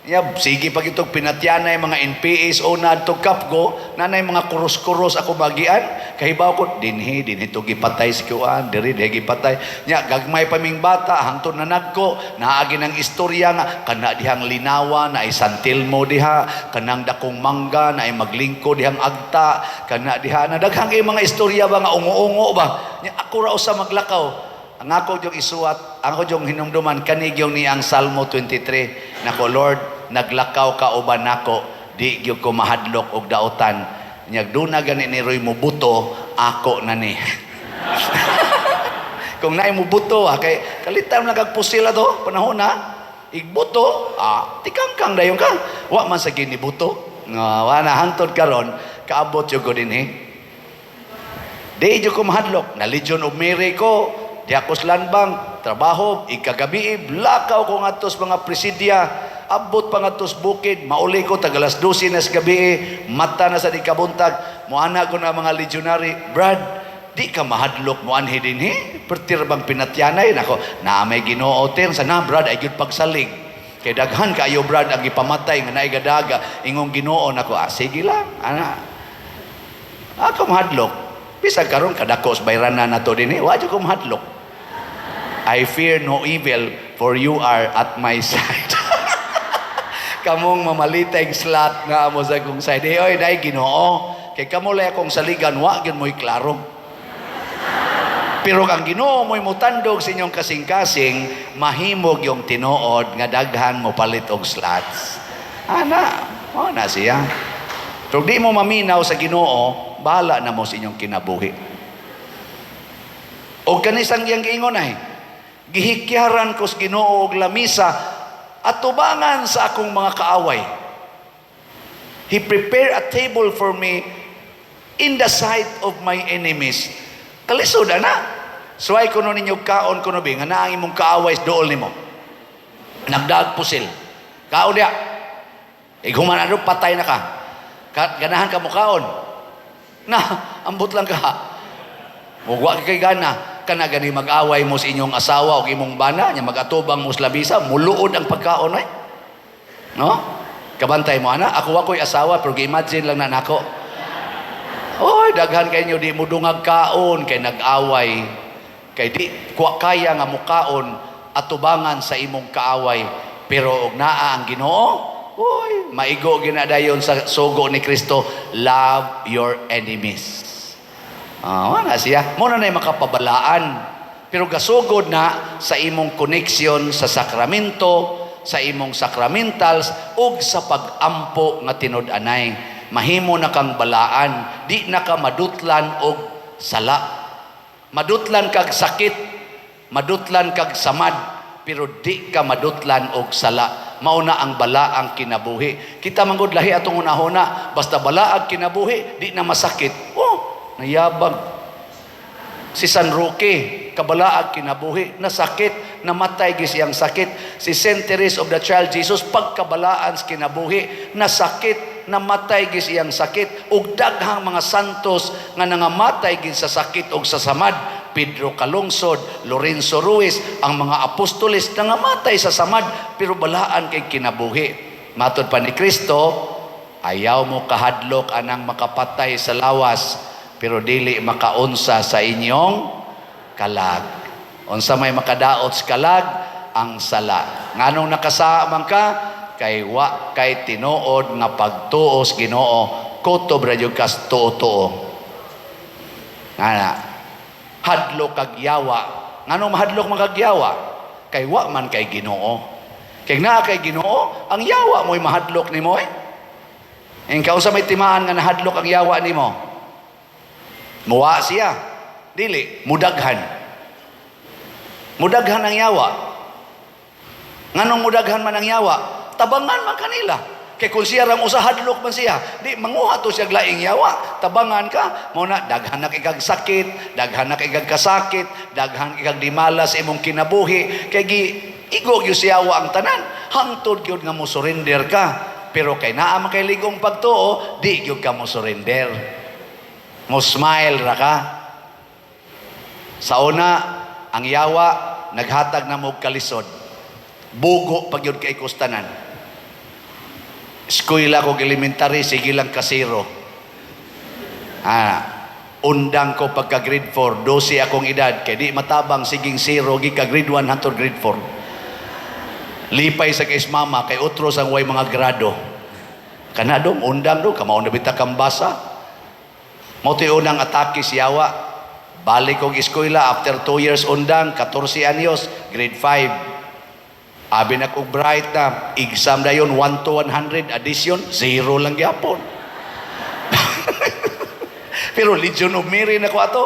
Nya, sige pag itong pinatyanay mga NPAs o na itong Kapgo, nanay mga kuros-kuros ako bagian, kahibaw ko, dinhi, dinhi to gipatay si kuan, diri, dinhi gipatay. Nya, gagmay pa ming bata, hangtod na nagko, naagi ng istorya nga, kana dihang linawa, na ay santilmo diha, kanang dakong mangga, na ay maglingko dihang agta, kana diha, na daghang kay mga istorya ba nga ungo-ungo ba. Nya, ako ra usa maglakaw. Ang ako yung isuwat, ang ako yung hinumduman, kani gyung ni ang Salmo 23. Nako, Lord, naglakaw ka uban nako, di gyud ko mahadlok og daotan. Nyag duna gani ni Roy mubuto, ako na ni. Kung naay mubuto, ha, kay kalitan lang kag pusil ato, panahon na, igbuto, ah, tikangkang dayon ka. Wa man sa ginibuto. Nga, wa na hangtod karon, kaabot jud ko dinhi. Di jud ko mahadlok. Na Legion of Mary ko, di ako sa landbank, trabaho, ikagabi, lakaw ko ngadto sa mga presidia, abot pa ngadto sa bukid, mauli ko tag alas 12 na sa gabi, mata na sa di kabuntag, muana ko na mga legionary, "Brad, di ka mahadlok mo anhi dinhi? Pertir bang pinatyanay?" Nako, na may Ginoo ter sa na, Brad, ay gyud pagsalig. Kay daghan kaayo, Brad, ang gipamatay nga naay gadaga ingong Ginoo nako, ah, sige lang, ana. Ako mahadlok. Bisag karon kadako sa bayrana nato dinhi, wa jud ko mahadlok. I fear no evil, for you are at my side. Kamong mamalitay slot nga mo sa kong side. Eh, oy, dai Ginoo. Kay kamo lay akong saligan, wa gyud mo'y klaro. Pero ang Ginoo mo'y mutandog sa inyong kasing-kasing, mahimog yung tinuod nga daghan mo palit og slots. Ana, mo na siya. Pero di mo maminaw sa Ginoo, bahala na mo sa inyong kinabuhi. O kanisang iyang giingon ay, "Gihikyaran ko sa Ginoo og lamisa atubangan sa akong mga kaaway. He prepared a table for me in the sight of my enemies." Kalisod ana. Suway kuno ninyo kaon kuno bi nga naa ang imong kaaway sa duol nimo. Nagdaag pusil. Kaon diya. Ighuman ano, patay na ka. Ganahan ka mo kaon. Na, ambot lang ka. Mugwa kay gana kana gani mag-away mo sa inyong asawa o imong bana nya mag-atubang mo sa lamisa, muluod ang pagkaon ay. No? Kabantay mo ana, ako ako'y asawa pero gi-imagine lang na nako. Oy, daghan kay di mo dungag kaon kay nag-away. Kay di kuwa kaya nga mukaon atubangan sa imong kaaway. Pero og naa ang Ginoo, oy, maigo ginadayon sa sugo ni Kristo, "Love your enemies." Ah, wala siya. Mo na na'y makapabalaan. Pero gasugod na sa imong connection sa sakramento, sa imong sacramentals, ug sa pag-ampo nga tinud-anay. Mahimo na kang balaan, di na ka madutlan og sala. Madutlan kag sakit, madutlan kag samad, pero di ka madutlan og sala. Mao na ang balaang kinabuhi. Kita manggod lahi atong hunahuna, basta balaag kinabuhi, di na masakit. Oh, nayabag. Si San Roque, kabalaag kinabuhi, nasakit, namatay gis iyang sakit. Si Saint Therese of the Child Jesus, pagkabalaan sa kinabuhi, nasakit, namatay gis iyang sakit. Ug daghang mga santos nga nangamatay gid sa sakit ug sa samad. Pedro Calungsod, Lorenzo Ruiz, ang mga apostoles nangamatay sa samad, pero balaan kay kinabuhi. Matod pa ni Kristo, ayaw mo kahadlok anang makapatay sa lawas, pero dili makaunsa sa inyong kalag. Unsa may makadaot sa kalag? Ang sala. Nganong nakasaa man ka? Kay wa kay tinuod nga pagtuo sa Ginoo, kutob ra jud kas tuo-tuo. Ngana, hadlok kag yawa. Nganong mahadlok man kag yawa? Kay wa man kay Ginoo. Kay naa kay Ginoo, ang yawa mo'y mahadlok nimo eh. Ing kausa may timaan nga nahadlok ang yawa nimo? Muwa siya. Dili, mudaghan. Mudaghan ang yawa. Nganong mudaghan man ang yawa? Tabangan man kanila. Kay kung siya rang usa, hadlok man siya, di manguha to siya laing yawa. Tabangan ka, mo na daghan na kay kag sakit, daghan na kay kag kasakit, daghan kay kag dimalas imong kinabuhi, kay gi igo gyud siya ang tanan. Hangtod gyud nga mo surrender ka. Pero kay naa man kay ligong pagtuo, di gyud ka mo surrender. Mo smile ra ka. Sa una, ang yawa naghatag na mo og kalisod. Bugo pag yun kay kustanan. Eskwela ko elementary, sige lang kasiro. Ah, undang ko pagka grade 4, 12 akong edad, kay di matabang siging zero, gi ka grade 1 hantod grade 4. Lipay sa kay mama, kay otro sang way mga grado. Kana dong, undang dong, kamao na bita kang basa. Mo unang atake si yawa. Balik kong eskwela after 2 years undang, 14 anyos, grade 5. Abi na kog bright na, exam dayon 1 to 100, addition, zero lang gyapon. Pero Legion of Mary na ko ato.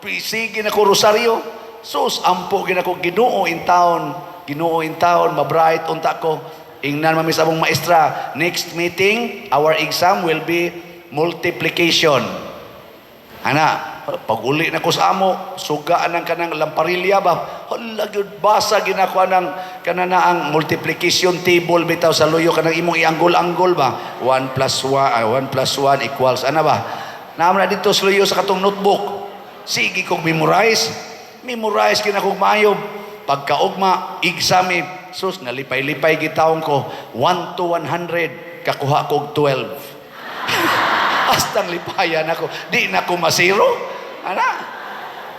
Sige na ko rosaryo. Sus, ampo gina ko Ginoo in town. Ginoo in town, mabright unta ko. Ingnan mami sa among maestra, next meeting, our exam will be multiplication. Ana, pag-uli na ko sa amo, sugaan ang kanang lamparilya ba? Hala gyud, basa ginako anang kana ang multiplication table bitaw sa luyo, kanang imong ianggol-anggol ba? 1 plus 1, 1 plus 1 equals ana ba? Naam na dito sa luyo sa katong notebook. Sige kong memorize. Memorize kina kong maayo. Pagkaugma, exam eh. Sus, nalipay-lipay gitawon ko. 1 to 100, kakuha kog 12. Hastang lipayan ako. Di na ko masiro. Ana.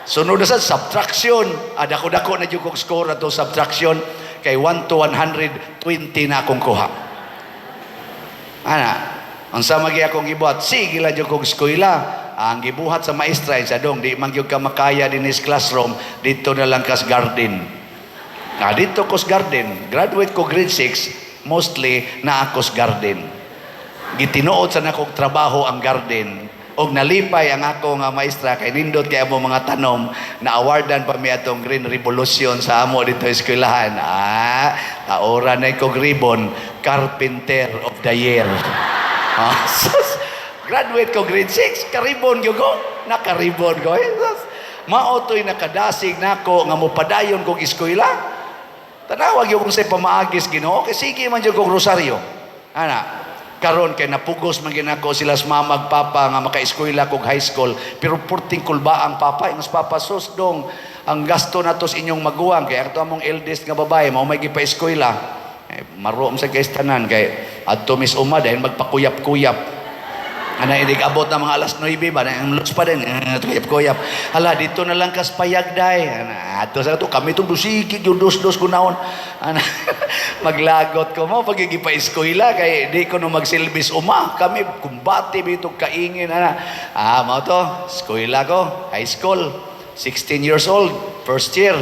Sunod na sa subtraction. Dako-dako na jud kog score ato subtraction. Kay 1 to 120 na akong kuha. Ana. Ang sa magi akong gibuhat, sige lang jud kog eskwela. Ang gibuhat sa maestra sa dong, di man gyud ka makaya dinis classroom, dito na lang kas garden. Ah, dito ko sa garden. Graduate ko grade 6, mostly na ako sa garden. Gitinuod sa nakong trabaho ang garden. Og nalipay ang ako nga maestra kay nindot kay amo mga tanom na awardan pa mi atong Green Revolution sa amo dito eskwelahan. Ah, taora na kog ribbon, Carpenter of the Year. Ah, sus, graduate ko grade 6, karibon gyud ko, nakaribon ko. Eh, sus. Mao to'y nakadasig nako nga mopadayon kog eskwela. Tanawa gyud kung say pamaagis Ginoo kay sige man gyud kog rosaryo. Ana, karon kay napugos man ginako sila sa mama ug papa nga makaeskwela kog high school, pero purting kulba ang papa. Ingos papa, sus dong, ang gasto nato sa inyong maguwang kay ato among eldest nga babae mao may gipa-eskwela. Eh, maro sa kay tanan kay adto mis uma dahil magpakuyap-kuyap. Ana, inig abot na mga alas 9 ba na ang pa din, eh, kuyap-kuyap. Hala, dito na lang kas payag day. Ana, ato sa ato kami itong dusigi yung dos-dos kunahon. Ana, maglagot ko mo pagigi pa eskwela kay di ko no magsilbis uma. Kami kumbate bito kaingin ana. Ah, mao to, eskwela ko, high school, 16 years old, first year.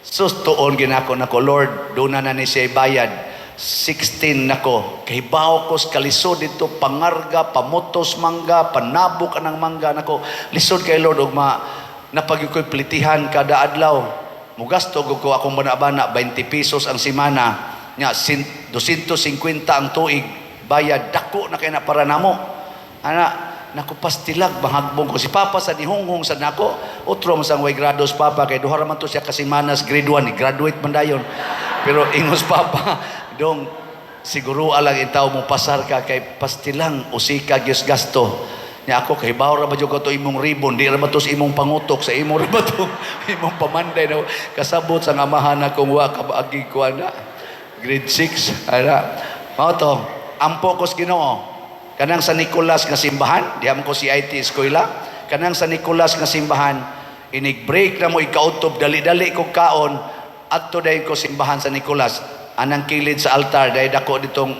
Sus, tuon ginako nako, Lord, doon na ni siya bayad. 16 nako, kay bawo ko sa kalisod dito, pangarga, pamutos mangga, panabok anang mangga nako. Lisod kay Lord, ug ma napagyo ko'y plitihan kada adlaw. Mugasto ko akong bana-bana, 20 pesos ang semana. Nya, 250 ang tuig, bayad, dako na kay na para namo. Ana, naku pastilag mahagbong ko si papa sa nihunghong sa nako otro man sang way grados papa kay duha ra man to siya ka semanas grade 1, graduate man dayon, pero ingos papa, dong, siguro alang itaw mo pasar ka kay pastilang usika gyud gasto nya. Ako kay bawo ra ba jud ko to imong ribbon, di ra ba to sa imong pangutok, sa imong ra ba to imong pamanday na kasabot sa amahan akong wa kabaagi ko ana grade 6. Ana, mao to, ampo ko sa Ginoo. Kanang sa Nicolas nga simbahan, diha man ko si IT eskwela, kanang sa Nicolas nga simbahan, inig break na mo ikautob, dali-dali ko kaon, adto dayon ko simbahan sa Nicolas, anang kilid sa altar, dahil dako ditong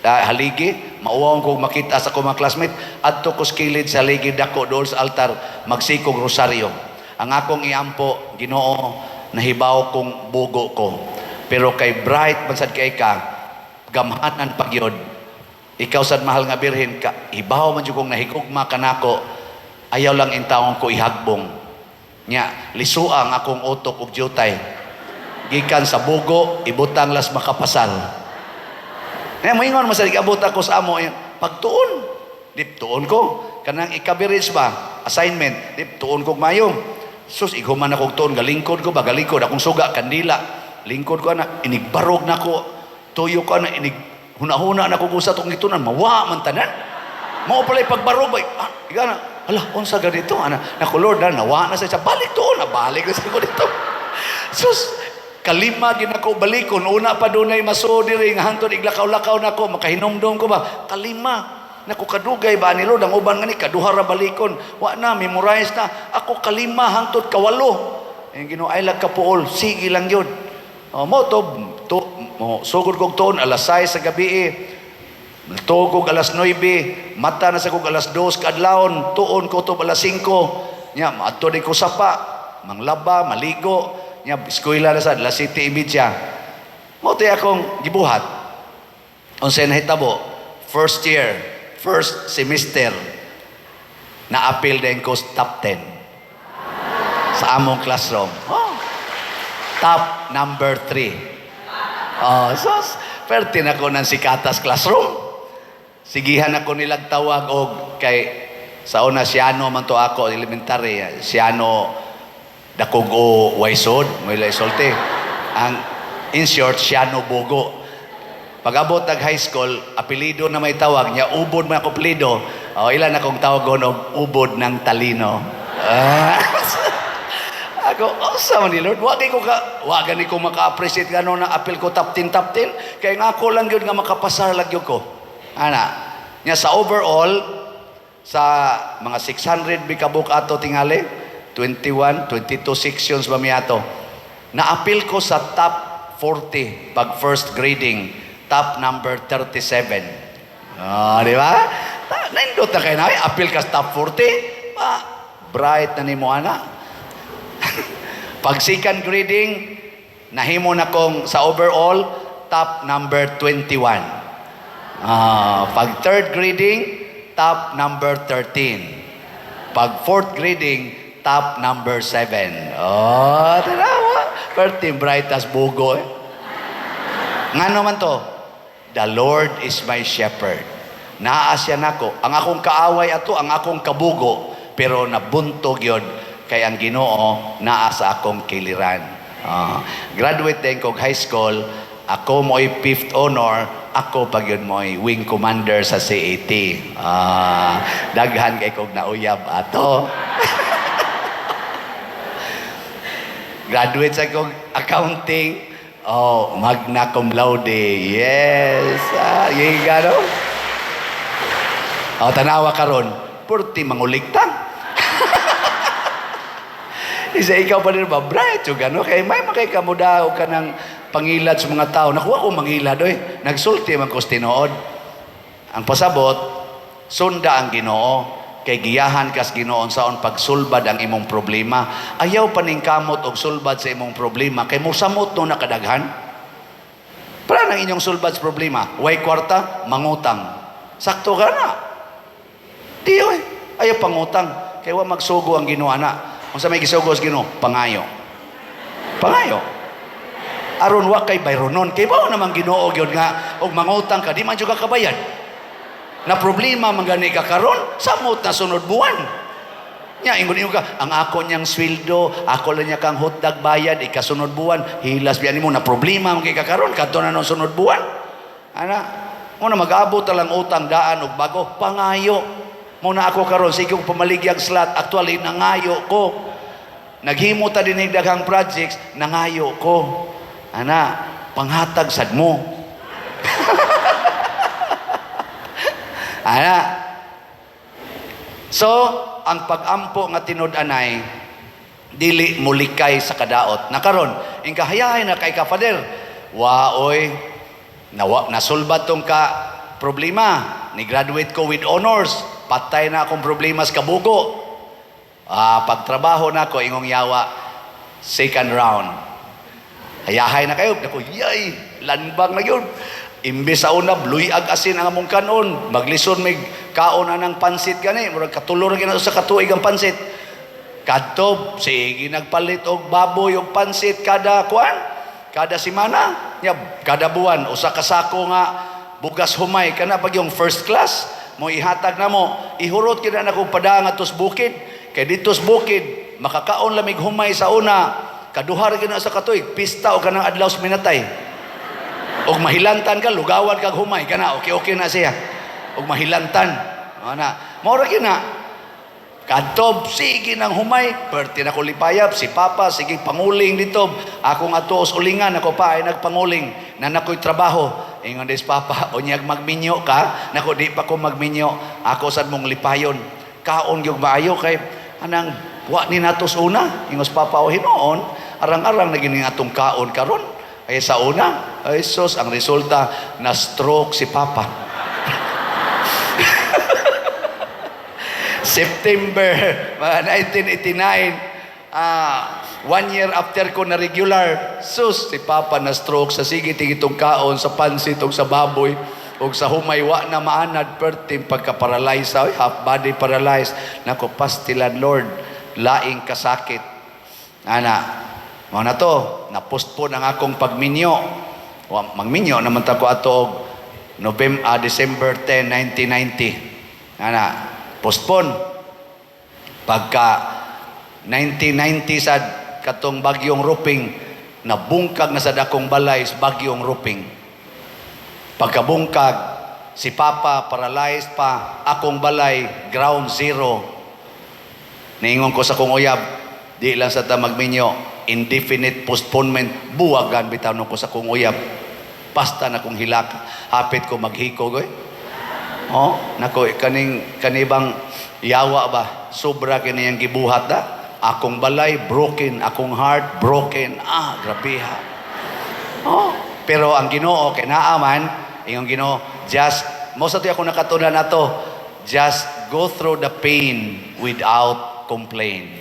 haligi, mauwaw ko makita sa akong mga classmate, adto ko sa kilid sa haligi dako dool sa altar, magsikog rosaryo. Ang akong iampo, Ginoo, nahibaw kong bugo ko. Pero kay bright man sad kay ka, gamhanan pagyod. Ikaw sad mahal nga birhen ka, ibaw man jud kong nahigugma kanako, ayaw lang intawon ko ihagbong. Nya, lisuang akong utok og jutay. Gikan sa bugo, ibutang las makapasal. Nya moingon man sa abot ako sa amo, eh, pagtuon, dip tuon ko kanang ikaberage ba, assignment, dip tuon kog mayo. Sus, ighuman ako tuon, galingkod ko ba, galingkod akong suga kandila. Lingkod ko ana, inigbarog nako, tuyo ko ana, inig hunahuna na ko sa atong gitunan, mawa man tanan. Mao pala pagbarog ba, ah, igana, hala, unsa ganito, ana, nako Lord, na, nawa na sa balik tuon, na balik na sa ko dito. Sus, kalima ginako balikon, una pa dunay maso diri nga hantod iglakaw-lakaw nako, makahinumdum ko ba, kalima. Naku kadugay ba ni Lord, ang uban nga ni kaduha ra balikon, wa na memorize na ako kalima hangtod kawalo. Ang Ginoo ay lag kapuol, sige lang yun. O, mo to, to mo sugod kog tuon alas 6 sa gabi eh. Tugog alas 9, mata na sa kog alas 2 kaadlawon, tuon ko to alas 5. Nya maadto di ko sapa, manglaba, maligo. Nya eskwela na sa alas 7:30. Mao akong gibuhat. Unsay nahitabo? First year, first semester, na-apil din ko sa top 10 sa among classroom. Oh. Top number 3. Oh, so, perti na ko ng sikatas classroom. Sigihan ako nilag tawag og kay sa una Siano man to ako elementary, Siano dakog o waysod, mo ila isulti. Ang in short, Siano Bugo. Pag-abot nag high school, apelido na may tawag niya, ubod man ako apelido. Oh, ilan akong tawagon og ubod ng talino. Ah. Ako, oh, man ni Lord, wa kay ko ka, wa gani ko maka-appreciate gano na apil ko top 10 top 10 kay nga ako lang gyud nga makapasar lang gyud ko. Ana, nya sa overall sa mga 600 bi kabuk ato tingali, 21, 22 sections ba mi ato. Naapil ko sa top 40 pag first grading, top number 37. Ah, di ba? Nindot na kayo na, ay, apil ka sa top 40. Pa, bright na nimo ana. Pag second grading, nahimo na kong sa overall, top number 21. Ah, pag third grading, top number 13. Pag fourth grading, top number 7. Oh, tanawa. Perti bright as bugo eh. Ngano man to? The Lord is my shepherd. Naa siya nako. Ang akong kaaway ato, ang akong kabugo, pero nabuntog yun kay ang Ginoo naa sa akong kiliran. Ah, graduate din kog high school, ako mo'y fifth honor, ako pag yun mo'y wing commander sa CAT. Ah, daghan kay kog nauyab ato. Graduate sa kog accounting, oh, magna cum laude. Yes. Ah, yung gano? Oh, tanawa karon, purti manguligtang. Isa ikaw pa rin ba, bright yung gano? Kay may makay kamudaw ka ng pangilad sa mga tao. Nakuha ko mangilad, oy. Nagsulti man ko sa tinuod. Ang pasabot, sunda ang Ginoo. Kay giyahan kas Ginoo saon pagsulbad ang imong problema. Ayaw paningkamot og sulbad sa imong problema kay mosamot no nakadaghan. Para nang inyong sulbad sa problema, way kwarta, mangutang. Sakto ka na. Di oy, ayaw pangutang. Kay wa magsugo ang Ginoo ana. Unsa may gisugo sa Ginoo? Pangayo. Pangayo. Aron wa kay bayronon. Kay mao namang Ginoo gyud nga og mangutang ka di man jud ka kabayad. Na problema man gani ka karon, samot na sunod buwan. Nya ingon ingon ka, ang ako niyang sweldo, ako lang niya kang hotdog bayad ikasunod buwan, hilas biya nimo na problema man kay ka karon kadto na nung sunod buwan. Ana, mo na mag-abot lang utang daan og bago, pangayo. Mo na ako karon sige kong pamaligyag slot, actually nangayo ko. Naghimo ta dinhi daghang projects, nangayo ko. Ana, panghatag sad mo. Ana. So, ang pag-ampo nga tinud-anay dili mulikay sa kadaot. Na karon, ingkahayahay na kay ka Father. Wa oy, nawa nasulbad tong ka problema. Ni graduate ko with honors. Patay na akong problema sa kabugo. Ah, pagtrabaho na ako ingong yawa second round. Hayahay na kayo. Naku, yay, lanbang na yun. Imbes sa una, luyag asin ang among kanon. Maglison may kaon na ng pansit gani. Murag katulor na sa katuig ang pansit. Kadto, sige nagpalit og baboy og pansit kada kuan, kada semana, nya kada buwan usa ka sako nga bugas humay kana pag yung first class mo ihatag na mo, ihurot gyud na akong padang atos bukid. Kay dito sa bukid makakaon lamig humay sa una, kaduha ra gyud na sa katuig, pista o kanang adlaw sa minatay. Og mahilantan ka, lugawan kag humay kana, okay okay na siya. Og mahilantan. Ana, mao ra gyud na. Kadtob, sige nang humay, perti na ko lipayap, si Papa, sige panguling dito. Ako nga tuos ulingan, ako pa ay nagpanguling, na nako'y trabaho. Ingon des Papa, unyag magminyo ka, nako di pa ko magminyo, ako sad mong lipayon. Kaon gyud maayo kay anang wa ni natos una. Ingos Papa, o hinuon, arang-arang na gini atong kaon karon. Ay sa una, ay sus, ang resulta, na stroke si Papa. September 1989, One year after ko na regular, sus, si Papa na stroke sa sige tigitong kaon, sa pansit ug sa baboy, ug sa humay wa na maanad perting pagka-paralyze, oy, half body paralyzed. Nako, pastilan Lord, laing kasakit. Ana, mao na to, na-postpone ang akong pagminyo. Wa magminyo naman ta ko ato og November, December 10, 1990. Ana, postpone. Pagka 1990 sad katong bagyong Ruping, nabungkag na sad akong balay sa bagyong Ruping. Pagkabungkag, si Papa paralyzed pa, akong balay ground zero. Niingon ko sa kong uyab, di lang sa ta magminyo, indefinite postponement, buwagan bitaw ko sa kong uyab. Basta na kong hilak, hapit ko maghikog oy. Oh, nako kaning kanibang yawa ba, sobra kini ang gibuhat da. Akong balay broken, akong heart broken. Ah, grabe ha. Oh, pero ang Ginoo kay naa man, ingon Ginoo, just mo sa ako nakatunan nato, just go through the pain without complain.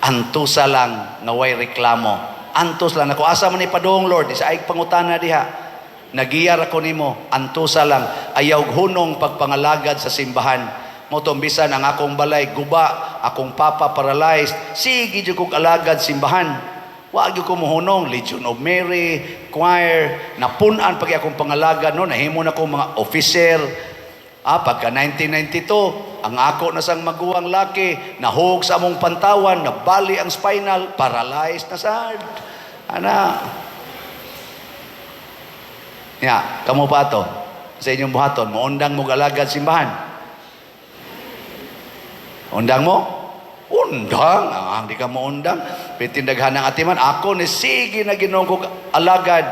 Antusa lang nga way reklamo. Antos lang ako asa man ni padung Lord, isa ay pangutana diha. Nagiyar ako nimo, antusa lang ayaw hunong pagpangalagad sa simbahan. Mo to bisan ang akong balay guba, akong papa paralyzed, sige jud kog alagad simbahan. Wa gyud ko mohunong, Legion of Mary, choir, napun-an pag akong pangalagad no, nahimo na ko mga officer. Ah, pagka 1992, ang ako na sang maguwang laki, nahug sa among pantawan, nabali ang spinal, paralyzed na sad. Ana. Ya, kamo pa to sa inyong buhaton, moundang mo galagad simbahan. Undang mo? Undang. Ah, hindi ka moundang. Pitindaghan ng atiman. Ako ni sige na Ginoo ko alagad.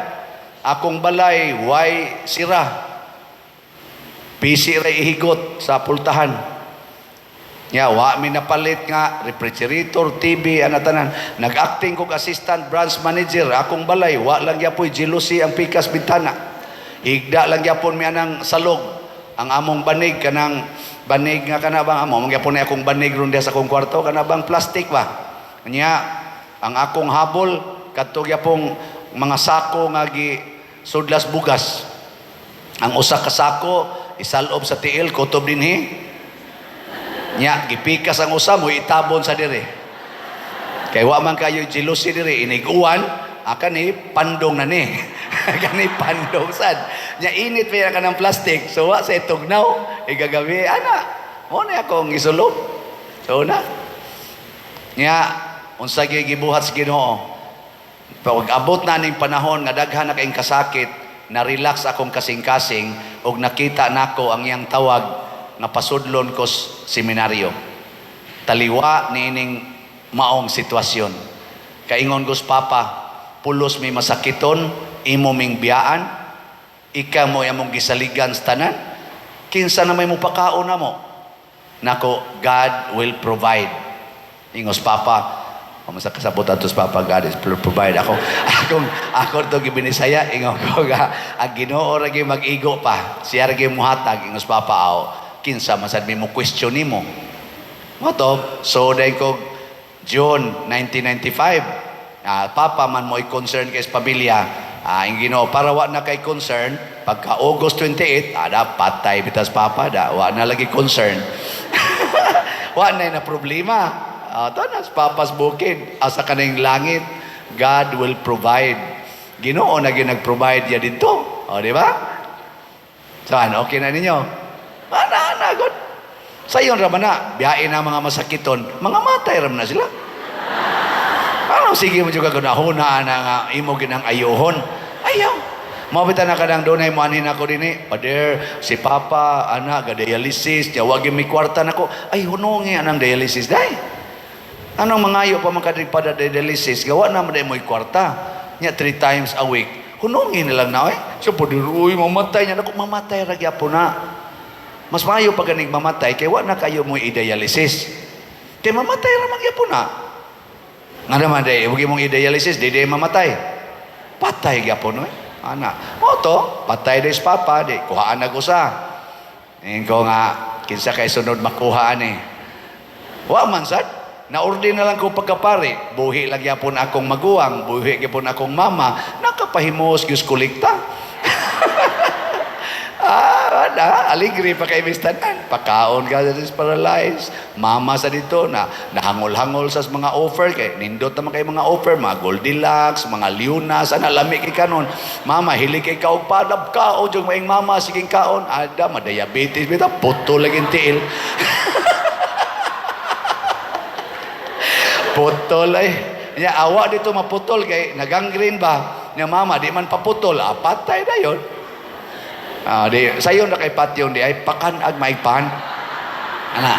Akong balay, way sira. Pisi ra ihigot sa pultahan. Ya, wa mi napalit nga refrigerator, TV, ana tanan. Nag-acting kog assistant branch manager, akong balay, wa lang gyapoy jealousy ang pikas bintana. Higda lang gyapon mi anang salog. Ang among banig kanang banig nga kana bang amo, magyapon ni akong banig ron diha sa akong kwarto kana bang plastic ba. Nya ang akong habol kadto gyapong mga sako nga gi sudlas bugas. Ang usa ka sako isalob sa tiil kutob dinhi. Nya gipikas ang usa mo itabon sa dire. Kay wa man kayo jealousy dire inig-uwan, kani pandong na ni. Kani pandong sad. Nya init pa ka ng plastic. So wa sa itugnaw igagabi ana. Mo na akong isulob. So na. Nya unsa gyud gibuhat sa Ginoo. Pag abot na ning panahon nga daghan na kayong kasakit, na-relax akong kasing-kasing ug nakita nako ang iyang tawag nga pasudlon ko seminaryo. Taliwa niining maong sitwasyon. Kaingon gos Papa, pulos may masakiton, imo ming biyaan, ika mo among gisaligan sa tanan, kinsa na may mupakaon na mo. Nako, God will provide. Ingos Papa, kung sa kasabot atos Papa, God is will provide. Ako, akong, ako to gibinisaya, ingon ko ga, ang Ginoo ra gyud mag-igo pa. Siya ra gyud muhatag, ingos Papa, aw, kinsa man sad mi mo question nimo. Mo to, so dahil ko June 1995, Papa man mo'y concern kay sa pamilya. Ah, ang Ginoo para wa na kay concern pagka August 28, ada patay bitas Papa da, wa na lagi concern. Wa na na problema. Ah, tanas Papa's bukid asa kaning langit, God will provide. Ginoo na gyud nag-provide ya didto. O, di ba? So, ano, okay na ninyo? Ana, ana, good. Sayon ra man na, biyain na mga masakiton, mga matay ra man na sila. Ano, sige mo juga gunahuna na nga imo ginang ayuhon. Ayaw. Mabita na kanang dunay mo anin ako dinhi. Pader, si Papa, ana, ga dialysis, tiya wag mi kwarta nako. Ay hunongi anang dialysis day. Anong mangayo pa man kadrig pada dialysis, gawa na man day mo'y kwarta. Nya 3 times a week. Hunongi na lang na oy. So pader, uy, mamatay niya nako, mamatay ra gyapon na. Mas maayo pa ganing mamatay kay wa na kayo mo i-dialysis. Kay mamatay ra man gyapon na. Nga naman day, huwag mong i-dialysis, di day mamatay. Patay gyapon oy. Ana, mo to, patay day sa papa, di kuhaan na usa. Ingin ko nga kinsa kay sunod makuha ani. Wa man sad. Na-ordain na lang ko pagkapari. Buhi lang gyapon akong maguwang, buhi gyapon akong mama. Nakapahimos gyud kolekta. Ah, na, aligre pa kay tanan. Pakaon ka sa paralyzed. Mama sa dito na nahangol-hangol sa mga offer kay nindot naman kay mga offer, mga Goldilocks, mga Liunas, ana lami kay kanon. Mama hilig kay kaog padab kaon jud maing mama sige kaon. Ada ma-diabetes bitaw putol lagi tiil. Putol ay. Nya awa dito maputol kay nagangrene ba? Nya mama di man paputol, ah, patay na yon. Ah, di sayon na kay patyon di ay pakan ag maigpan. Ana.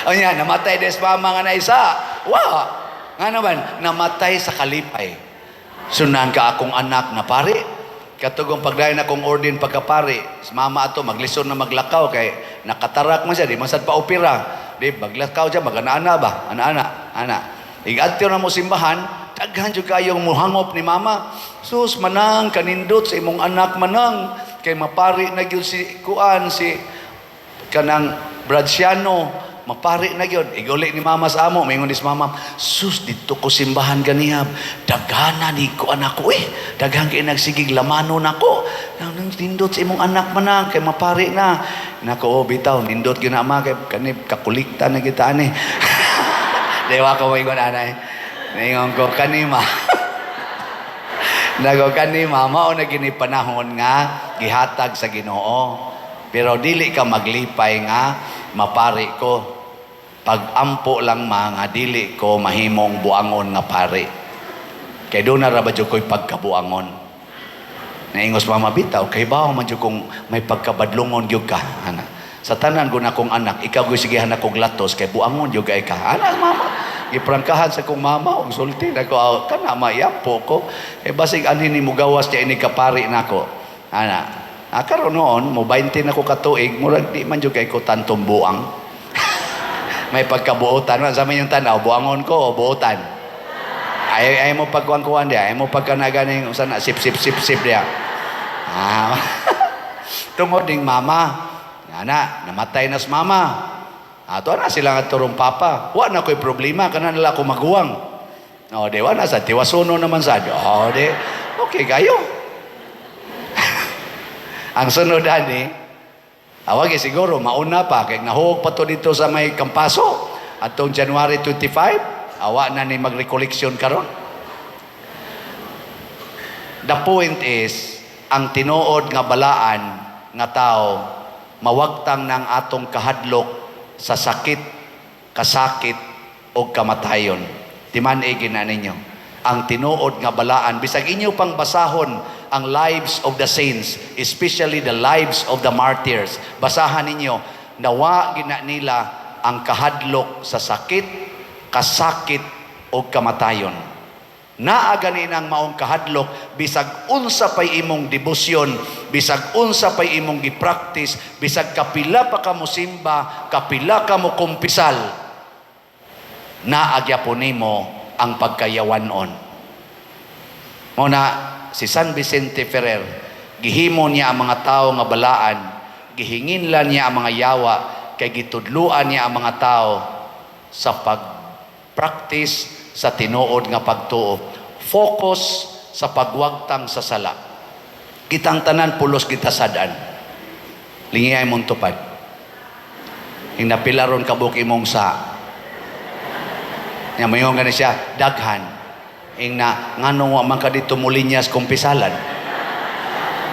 O niya, namatay des mama nga na isa. Wa. Nga naman, namatay sa kalipay. Sunan ka akong anak na pare. Katugong pagdayon akong ordain pagkapare, si mama ato maglisod na maglakaw kay nakatarak man siya, di man sad pa opera. Di maglakaw siya, magana-ana ba? Ana-ana, ana. Igadto na mo simbahan, daghan jud kayong muhangop ni mama. Sus, manang kanindot sa imong anak manang kay mapari na gyud si kuan si kanang Bradsiano, mapari na gyud. Iguli ni mama sa amo, maingon ni mama, sus didto ko simbahan ganihab. Daghana ni kuan ako eh. Daghan kay nagsigig lamano nako. Nang nindot sa imong anak manang kay mapari na. Nako oh, bitaw nindot gyud na ma kay kani kakulikta na kita ani. Dewa ko maingon anay. Ningon ko kani ma. Nago kani ma mao na gini panahon nga gihatag sa Ginoo. Pero dili ka maglipay nga mapari ko. Pag-ampo lang ma nga dili ko mahimong buangon nga pari. Kay doon na ra ba jud ko'y pagkabuangon. Naingos mama bitaw kay bawo man jud kung may pagkabadlungon gyud ka ana. Sa tanan ko na akong anak, ikaw gyud sigihan akong latos kay buangon gyud kay ka. Ana mama, giprangkahan sa kong mama og sulti nako aw, kana mayampo ko. Eh basig anhin ni mugawas niya ini kapari nako. Ana. Ah, karon noon, mo 20 na ko katuig, murag di man jud kay ko tantong buang. May pagkabuotan man sa yung tanaw, buangon ko o buotan. Ay ay mo pagkuan-kuan dia, ay mo pagkanaganing usa na sip sip sip sip dia. Ah. Tungod ning mama, ana, namatay na si mama. Ato na sila nga turong papa. Wa na ko'y problema, kana nila ako maguwang. O, di, wa na sa tiwasuno naman sa. O, di, okay kayo. Ang sunod ani, awag eh, siguro, mauna pa, kay nahuog pa to dito sa may Kampaso. Atong January 25, awa na ni mag-recollection karon. The point is, ang tinuod nga balaan nga tao, mawagtang ng atong kahadlok sa sakit, kasakit, o kamatayon. Timan-igin na ninyo. Ang tinuod nga balaan, bisag inyo pang basahon ang lives of the saints, especially the lives of the martyrs. Basahan ninyo, nawa gina nila ang kahadlok sa sakit, kasakit, o kamatayon. Naa gani nang maong kahadlok bisag unsa pay imong debosyon, bisag unsa pay imong gipractice, bisag kapila pa ka mo simba, kapila ka mo kumpisal, naa gyapon nimo ang pagkayawanon. Mao na si San Vicente Ferrer, gihimo niya ang mga tao nga balaan, gihinginlan niya ang mga yawa, kay gitudluan niya ang mga tao sa pag-practice sa tinuod nga pagtuo. Focus sa pagwagtang sa sala. Kitang tanan pulos kita sad-an. Lingiyay mong tupad. Ing napilaron kabuk imong sa. Nya moingon gani siya, daghan. Ing na nganong wa man ka dito mulinyas kumpisalan.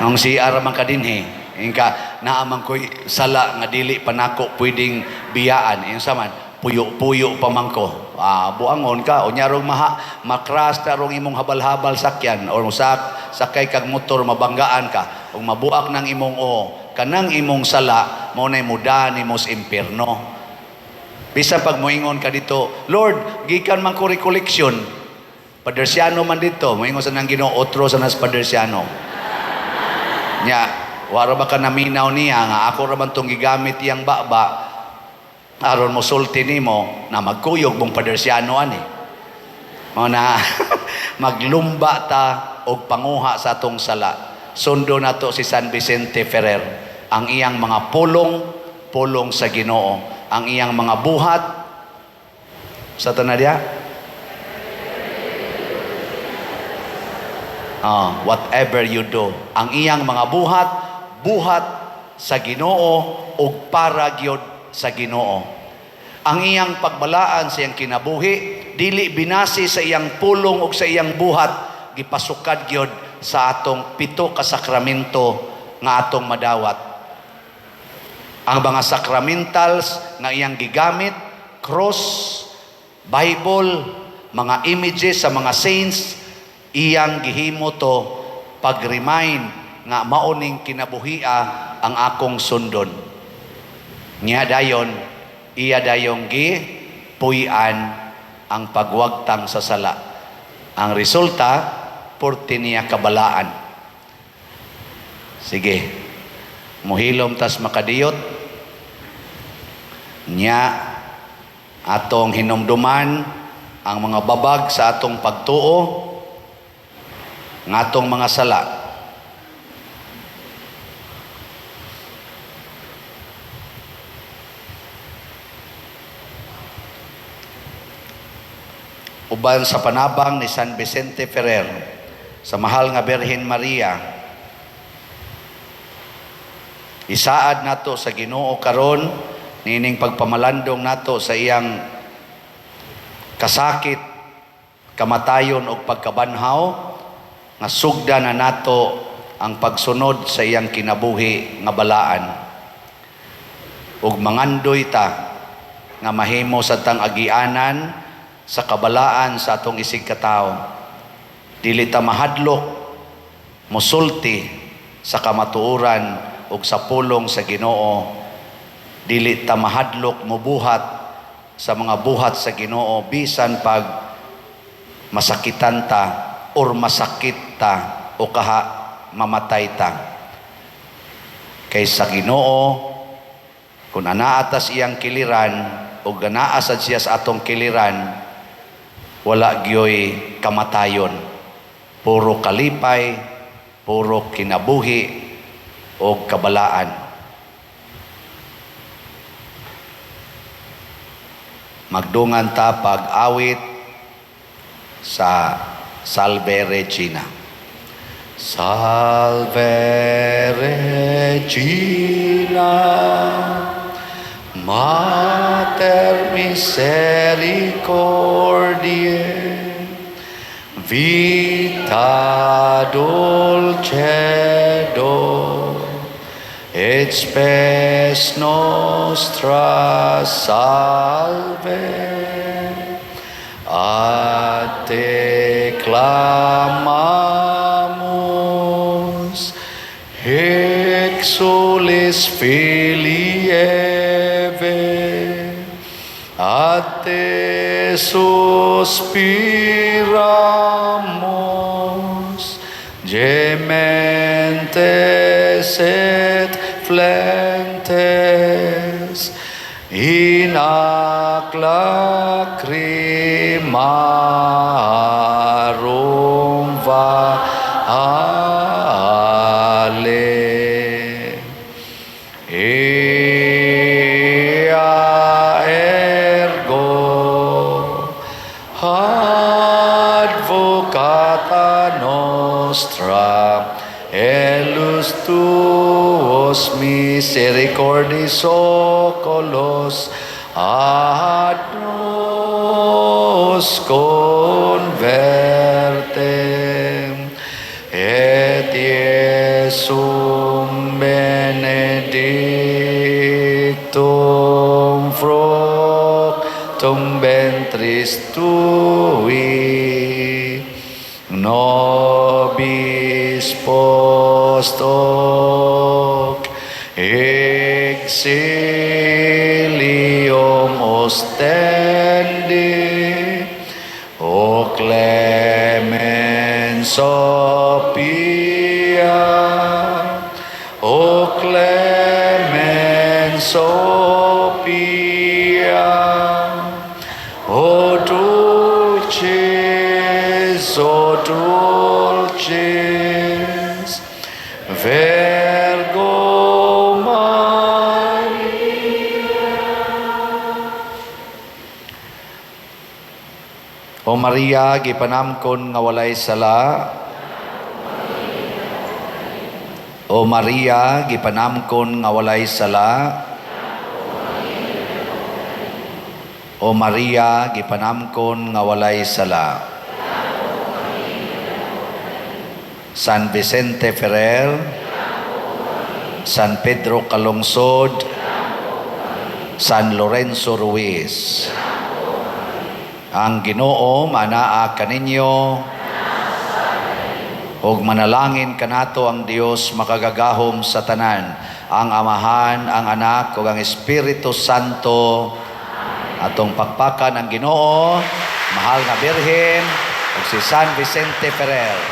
Nung CR man ka dinhi, ing ka naa man ko'y sala nga dili pa nako pwedeng biyaan. Ing saman, puyo-puyo pa man ko. Ah, buangon ka unya rong maha makras ta rong imong habal-habal sakyan or sak sakay kag motor mabanggaan ka ug mabuak ng imong o kanang imong sala mao nay muda nimo sa impierno. Bisan pag moingon ka dito, Lord, gikan man ko recollection. Padersiano man dito, moingon sa nang Ginoo, otro sa nas Padersiano. Nya, wara ba ka naminaw niya nga ako ra man tong gigamit iyang baba aron mo sulti nimo na magkuyog mong Padersiano ani. Mao na maglumba ta og panguha sa atong sala. Sundo nato si San Vicente Ferrer ang iyang mga pulong, pulong sa Ginoo. Ang iyang mga buhat sa tanadya. Ah, whatever you do, ang iyang mga buhat, buhat sa Ginoo ug para gyud sa Ginoo. Ang iyang pagbalaan sa iyang kinabuhi dili binasi sa iyang pulong ug sa iyang buhat, gipasukad gyud sa atong pito ka sakramento nga atong madawat. Ang mga sacramentals nga iyang gigamit, cross, Bible, mga images sa mga saints, iyang gihimo to pag-remind nga mao ning kinabuhia ang akong sundon. Nya dayon, iya dayong gi puy-an ang pagwagtang sa sala. Ang resulta, purti niya kabalaan. Sige, muhilom tas makadiyot. Nya atong hinumduman ang mga babag sa atong pagtuo ngatong mga sala. Uban sa panabang ni San Vicente Ferrer sa mahal nga Birhen Maria, isaad nato sa Ginoo karon nining pagpamalandong nato sa iyang kasakit, kamatayon ug pagkabanhaw, nga sugda na nato ang pagsunod sa iyang kinabuhi nga balaan. Ug mangandoy ta nga mahimo sa tang agianan sa kabalaan sa atong isig katawo. Dili ta mahadlok mosulti sa kamatuoran ug sa pulong sa Ginoo. Dili ta mahadlok mobuhat sa mga buhat sa Ginoo bisan pag masakitan ta or masakit ta o kaha mamatay ta. Kay sa Ginoo, kung anaa tas iyang kiliran o ganaa sad siya sa atong kiliran, wala gyoy kamatayon. Puro kalipay, puro kinabuhi o kabalaan. Magdungan ta pag-awit sa Salve Regina. Salve Regina, Mater misericordiae, vita dulcedo, et spes nostra, salve. A te clamamus, exules filii Eve, a te suspiramus, gementes et flentes, in hac lacrimarum vale. Ea ergo advocata nostra, Eleus tuos misericordis oculos ad nos converte, et Iesum benedictum fructum ventris tui nobis post hoc exilium ostende, O clemens, O pia, O clemens, O pia, O dulcis, O dulcis Virgo Maria. O Maria, gipanamkon nga walay sala. O Maria, gipanamkon nga walay sala. O Maria, gipanamkon nga walay sala. San Vicente Ferrer, San Pedro Calungsod, San Lorenzo Ruiz. Ang Ginoo manaa kaninyo ug manalangin kanato ang Dios makagagahom sa tanan, ang Amahan, ang Anak ug ang Espiritu Santo. Atong pakpakan ang Ginoo, mahal nga Birhen ug si San Vicente Ferrer.